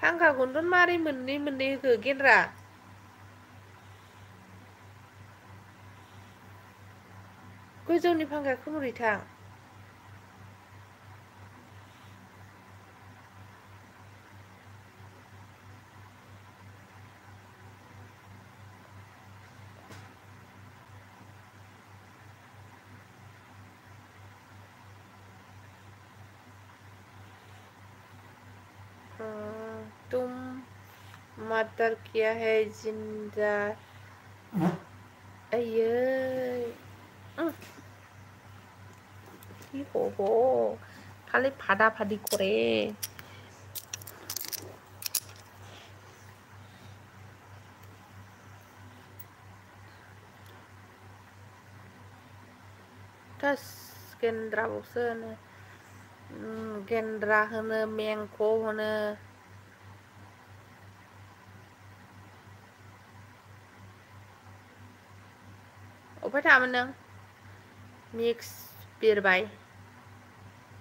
फांखा गुन्दुन मारै मोननै होखो गेन्द्रा गोजौनि फांखाया खोमोरैथां तुम मर्डर किया है जिंदा आयै हो खालि फादा फादी करे थस गेन्द्राबावसो होनो गेन्द्रा होनो मेंख' होनो अबहाय थाङामोन नों मिक्स बिरबाय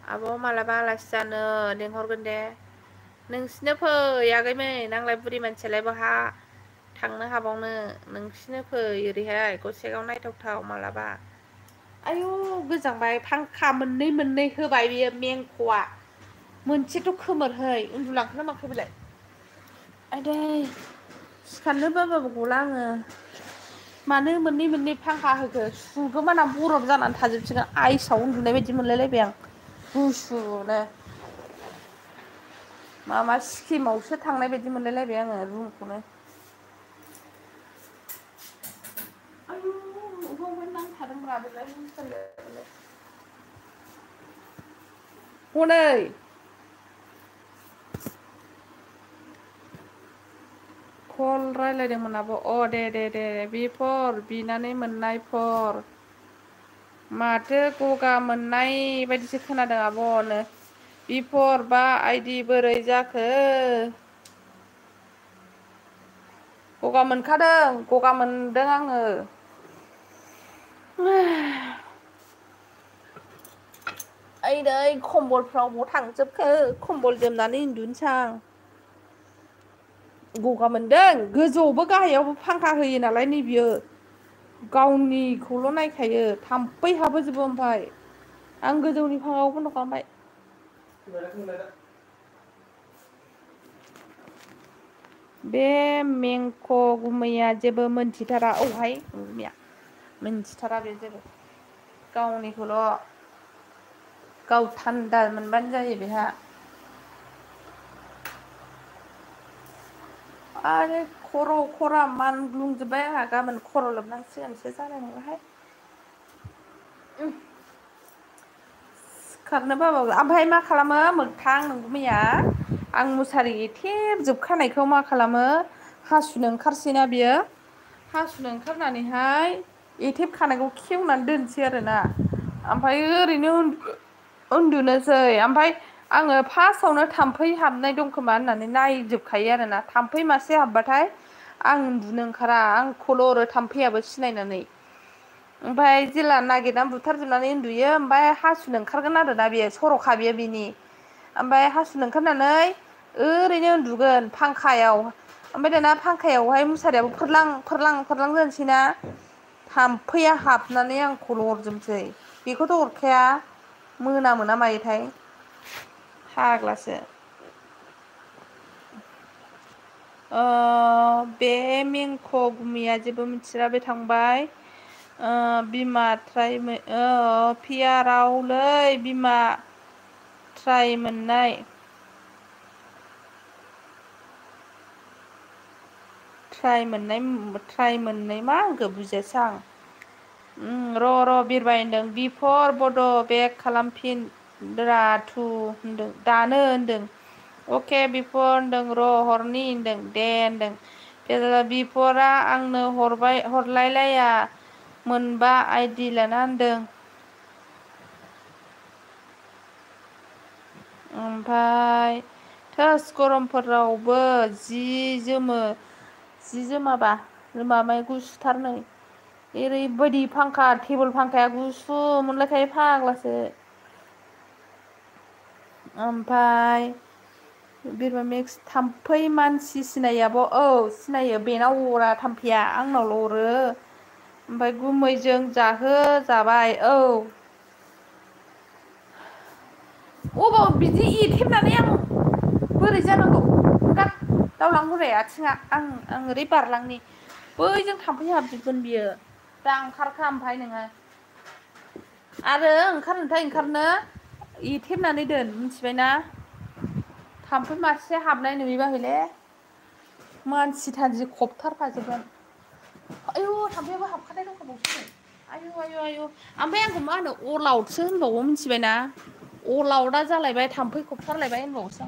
आब' मालाबा आलासि जानो लेंहरगोन दे नोंसिनो फै आगैमै नांलाय बुरि मानसियालाय बहा थांनो हाबावनो नोंसिनो फै ओरैहाय गसाइगाव नायथावथाव मालाबा आयु गोजांबाय फांखा मोननै होबाय बियो मेंख'आ मोनसेथ' खोमोरहै उन्दुलांखोना माखो बेलाय आदै सिखारनो बाबाबो गला आङो मानो मोननै फांखा होखो सुगोमाना बरफ जानानै थाजोबसिगोन आइसआव उन्दुनाय बायदि मोनलायलायबाय आं गुसुनो मा सिक्किमावसो थांनाय बायदि मोनलायलायबाय आङो रुमखौनो आयु अबाव नांथादोंब्रा बेलाय हनै कल रायलायदोंमोन आब' दे बिफोर बिनानै मोननाय फर माथो गगा मोननाय बायदिसो खोनादों आब'नो बिफोर बा आइदि बोरै जाखो गगा मोनखादों गगा मोनदों आङो ओइ खम्बलफ्राव बाव थांजोबखो खम्बल जोमनानै उन्दुनोसै आं गगा मोनदों गोजौआवबो गाहायावबो फांखा होयो नालाय नैबियो गावनिखौल' नायखायो थाम्फै हाबोजोबो ओमफाय आं गोजौनि फांखाखौ बन्द' खालामबाय बे मेंख' गुमैया जेबो मोनथिथारा औहाय गुमैया मोनथिथारा बे जेबो गावनिखौल' गाव थान्दा मोनबानो जायो बेहा आरो खरा मानग्लुंजोब्बाय आंहा गाबोन खर' लोबनांसिगोनसो जानाय नंलाहाय सिखारनो बाबाबो ओमफ्राय मा खालामो मोगथां नोंगुमैया आं मुसारि एथेबजोबखानायखौ मा खालामो हासुनो ओंखारसैना बियो हासुनो ओंखारनानैहाय एथेब खानायखौ खेवनानै दोनसै आरोना ओमफ्राय ओरैनो उन्दुनोसै ओमफ्राय आङो फार्स्टआवनो थाम्फै हाबनाय दंखोमा होननानै नायजोबखायो आरोना थाम्फै मासे हाबबाथाय आं उन्दुनो ओंखारा आंखौल' अरो थाम्फैयाबो सिनायनानै ओमफ्राय जेला नागिरनानै बुथारजोबनानै उन्दुयो ओमफ्राय हासुनो ओंखारगोन आरोना बेयो सर'खा बियो बिनि ओमफ्राय हासुनो ओंखारनानै ओरैनो उन्दुगोन फांखायाव ओमफ्राय दाना फांखायावहाय मुसारियाबो फोरलां जानोसैना थाम्फैया हाबनानै आंखौल' अरजोबनोसै बेखौथ' अरखाया मोनामोना मायोथाय फाग्लासो बे मेंख' गुमैया जेबो मिथिला बे थांबाय बिमा पियारावलै बिमा ट्राय मोननाय ट्राय मोननाय मा होनखो बुजियासै आं र' बिरबाय होनदों बिफर बड' बेक खालामफिन थु होनदों दानो होनदों अके बिफर होनदों र' हरनि होनदों दे होनदों बिफरआ आंनो हरलायलाया मोनबा आइदि लाना होनदों ओमफ्राय थोस गरमफोरावबो जि जोमाबा माबाया गुसुथार नै ओरैबायदि फांखा टेबोल फांखाया गुसु मोनलायखायो फाग्लासो ओमफ्राय बिरबा मेक्स थाम्फै मानसि सिनायाब' सिनायो बेनाव अरा थाम्फैया आंनावल' अरो ओमफ्राय गुमैजों जाबाय अबाव बिदि एथेबनानै आं बोरै जानांगौ दावलां बोराय आथिङा आं ओरै बारलांनि बैजों थाम्फै हाबजोबगोन बियो दा ओंखारखा ओमफ्राय नोङो आरो ओंखारनो एथेबनानै दोन मिथिबायना थाम्फै मासे हाबनाय नुयोबा हयले मानसि थानजि खबथारखाजोबगोन आयु थाम्फैयाबो हाबखानाय दंखाबावसो आयु ओमफ्राय आंखौ मा होनो अल आउटसो होनबावो मिथिबायना अल आउटआ जालायबाय थाम्फै खबथारलायबाय होनबावोसो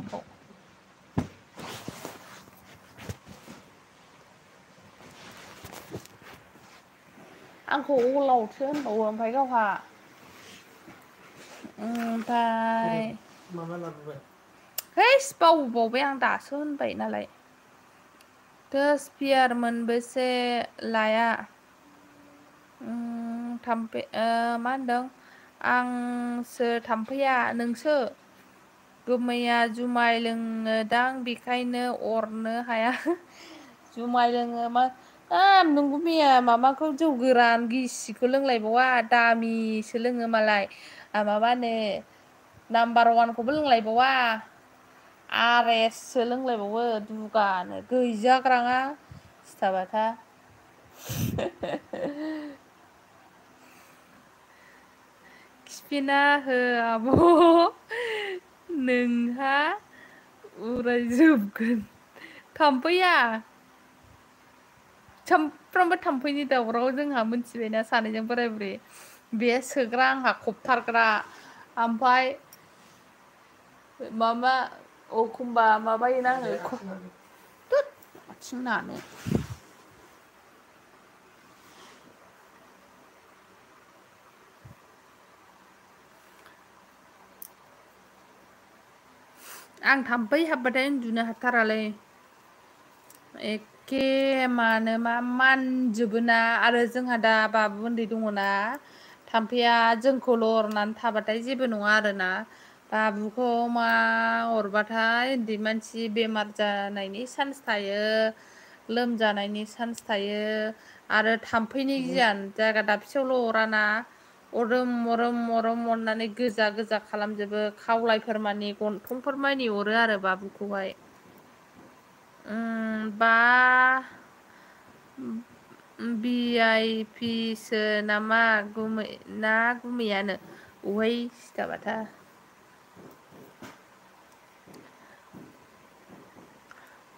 आंखौ अल आउटसो होनबावो ओमफ्राय गावहा ओमफ्राय माबा लाबोबाय हैस बावबाय आं दासो होनबाय नालाय स्पियार मोनबेसे लाया थाम्फै मा होनदों आंसो थाम्फैया नोंसो गुमैया जुमाय लोङोदां बेखायनो अरनो हाया जुमाय लोङो मा नोंगुमैया माबाखौ जौ गोरान गिसिखौ लोंलायबावा दामिसो लोङो मालाय माबानो नाम्बार वानखौबो लोंलायबावा आरेससो लोंलायबावो दुगानो गैजाग्राङा सिथाबाथा खिफिना हो आब' नोंहा उरायजोबगोन थाम्फैया सामफ्रामबो थाम्फैनि दावराव जोंहा मोनथिबायना सानैजों बोराय बुरै बे सोग्रा आंहा खबथारग्रा ओमफ्राय माबा एखमबा माबायोना आङो आथिं नानो आं थाम्फै हाबबाथाय उन्दुनो हाथारालै एखे मानो मा मानजोबोना आरो जोंहा दा बाबु उन्दै दङना थाम्फैया जोंखौल' अरनानै थाबाथाय जेबो नङा आरोना बाबुखौ मा अरबाथाय उन्दै मानसि बेमार जानायनि चान्स थायो लोमजानायनि चान्स थायो आरो थाम्फैनि गियान जायगा दाबसेयावल' अराना अरोम अरोम अरोम अरनानै गोजा गोजा खालामजोबो खावलायफोर मानि गन्थंफोर मानि अरो आरो बाबुखौहाय बा भिआइपिसो नामा गुमै ना गुमैयानो अहाय सिथाबाथा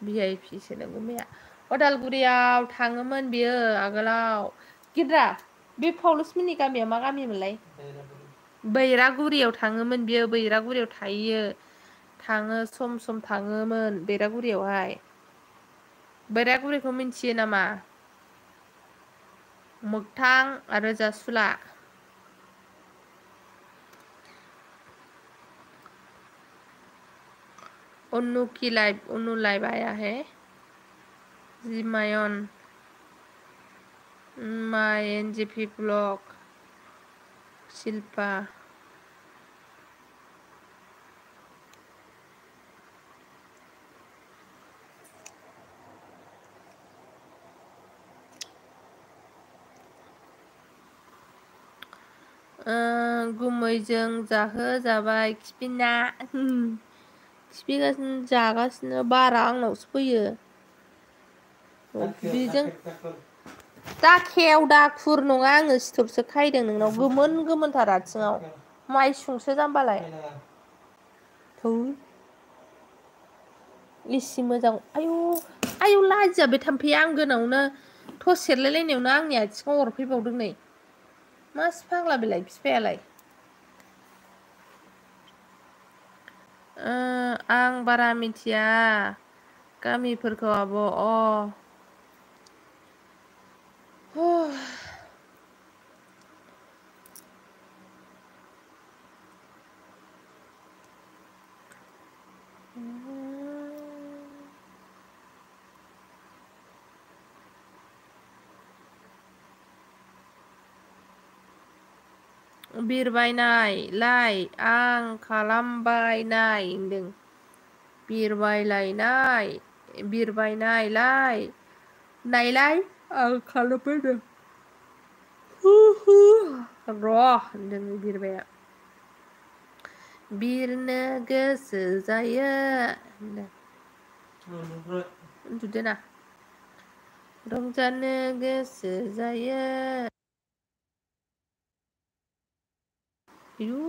भिआइपिसोनो गुमैया अदालगुरियाव थाङोमोन बियो आगोलाव गिद्रा बे पाउलुसमोननि गामिया मा गामिमोनलाय बैरागुरियाव थाङोमोन बियो बैरागुरियाव थायो थाङो सम सम थाङोमोन बैरागुरियावहाय बैरागुरिखौ मिन्थियो नामा मोगथां आरो जासुला उन्नु की लाइफ उन्नु लाइफ आया है जिमायन माय एनजिपि ब्लग शिल्पा गुमैजों जाहो जाबाय खिफिना खिफिगासिनो जागासिनो बारा आंनावसो फैयो बेजों दाखेव दाखुर नङा आङो सिथोबसो खायदों नोंनाव गोमोन गोमोनथार आथिङाव माइसुंसो जाम्बालाय थौ इसे मोजां आयु आयु लाजिया बे थाम्फैया आं गोनावनो थस सेरलायलायनायावनो आंनि आथिङाव अरफैबावदों नै मासि फाग्ला बेलाय बिफायालाय आं बारा मिथिया गामिफोरखौ आब' बिरबायनायलाय आं खालामबायनाय होनदों बिरबायनायलाय नायलाय आं खालामबायदों र' होनदों बिरबाया बिरनो गोसो जायो उन्दुदोना रंजानो गोसो जायो आयु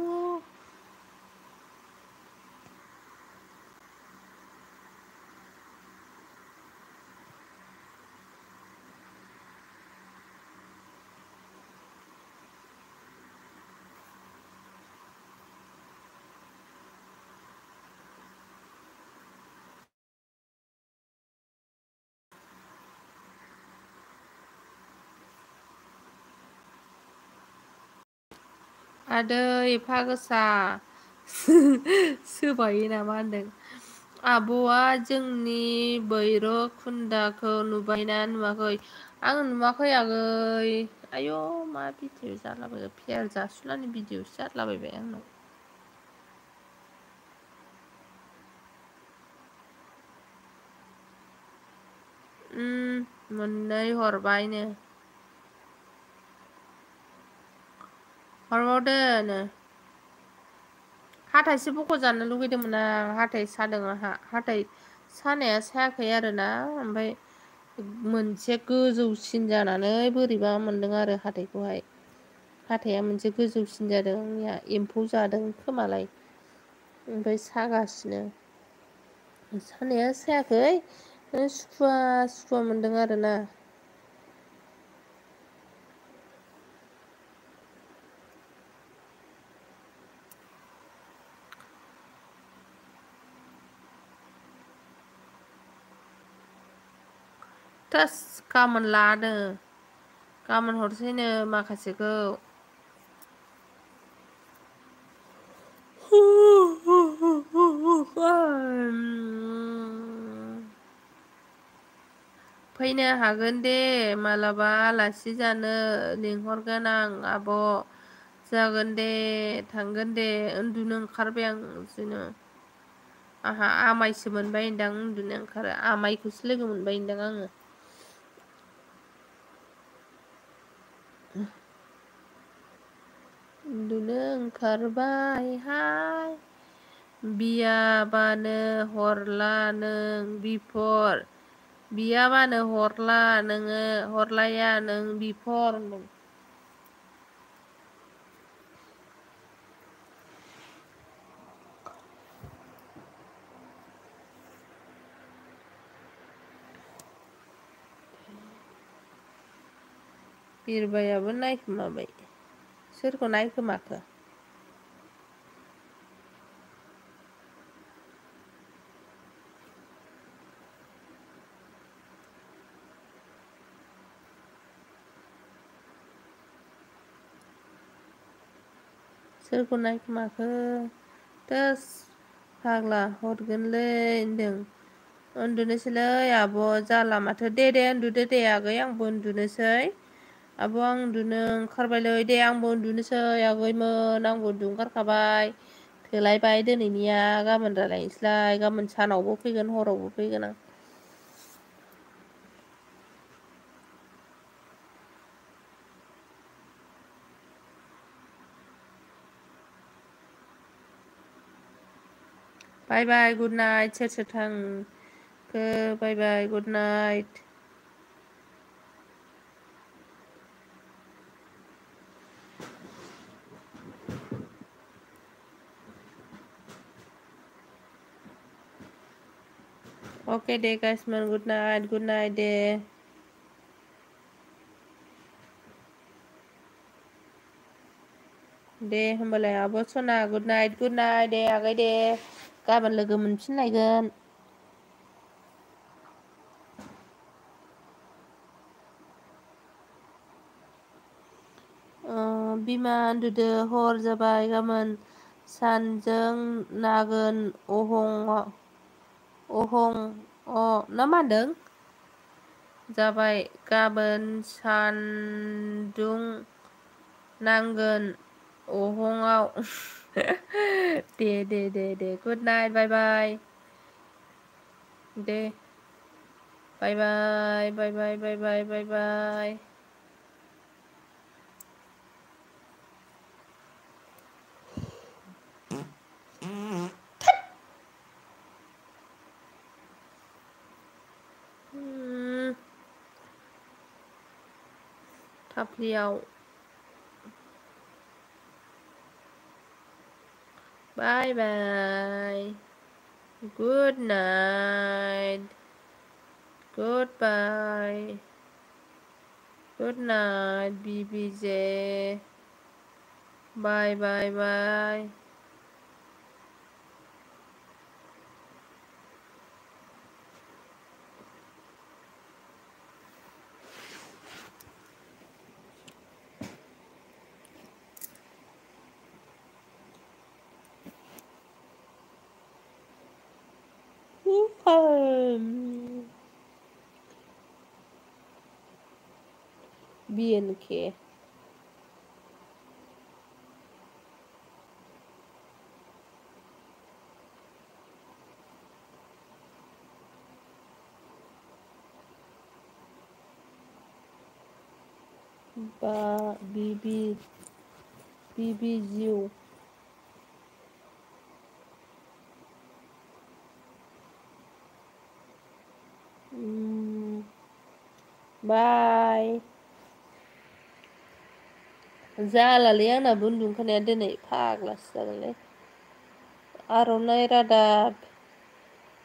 आदै एफा गोसा सोबायो नामा होनदों आब'आ जोंनि भैरबखुन्दाखौ नुबायना नुवाखै आं नुवाखै आगै आयौ मा भिडिअ जालाबायो फेर जासुलानि भिडिअसो जालाबायबाय आंनाव मोननै हरबायनो हरबावदोनो हाथायसो बख' जानो लुगैदोंमोन आं हाथाय सादों आंहा हाथाय सानाया सायाखै आरोना ओमफ्राय मोनसे गोजौसिन जानानै बोरैबा मोनदों आरो हाथाया मोनसे गोजौसिन जादों आंनिया एम्फौ जादों खोमालाय ओमफ्राय सागासिनो सानाया सायाखै सुखुवा सुखुवा मोनदों आरोना टास गाबोन लानो गाबोन हरसैनो माखासेखौ फैनो हागोन दे मालाबा आलासि जानो लिंहरगोन आं आब' जागोन दे थांगोन दे उन्दुनो ओंखारबाय आं जोंनो आहा आमायसो मोनबाय होनदां उन्दुनो ओंखारो आमायखौसो लोगो मोनबाय होनदां आङो उन्दुनो ओंखारबायहाय बियाबानो हरला नों बिफर बियाबानो हरला नोङो हरलाया नों बिफर बिरबायाबो नायखोमाबाय सोरखौ नायखोमाखो सोरखौ नायखोमाखो टास फाग्ला हरगोनलै होनदों उन्दुनोसैलै आब' जाला माथो दे उन्दुदो दे आगै आंबो उन्दुनोसै आब' आं उन्दुनो ओंखारबायलै दे आंबो उन्दुनोसै आगैमोन आंबो उन्दुनो ओंखारखाबाय थोलायबाय दिनैनिया गाबोन रायलायनोसैलाय गाबोन सानावबो फैगोन हरावबो फैगोन आं बाय बाय गुड नाइट सोर सोर थांखो bye bye good night okay दे गाइसमोन गुड नाइट दे दे होमबालाय आब' सना गुड नाइट दे आगै दे गाबोन लोगो मोनफिनलायगोन बिमा उन्दुदो हर जाबाय गाबोन सानजों नागोन अहं ना मा होनदों जाबाय गाबोन सान्दुं नांगोन अहंआव दे गुड नाइट बाय बाय दे बाय बाय थाफ्लियाव बाय bye good night good night बिबिजे बाय BNK बिबि जिउ बाय जालालै आंनाबो उन्दुनो ओंखारनाया दिनै फाग्लासो जागोनलै आर'नाइ रादाब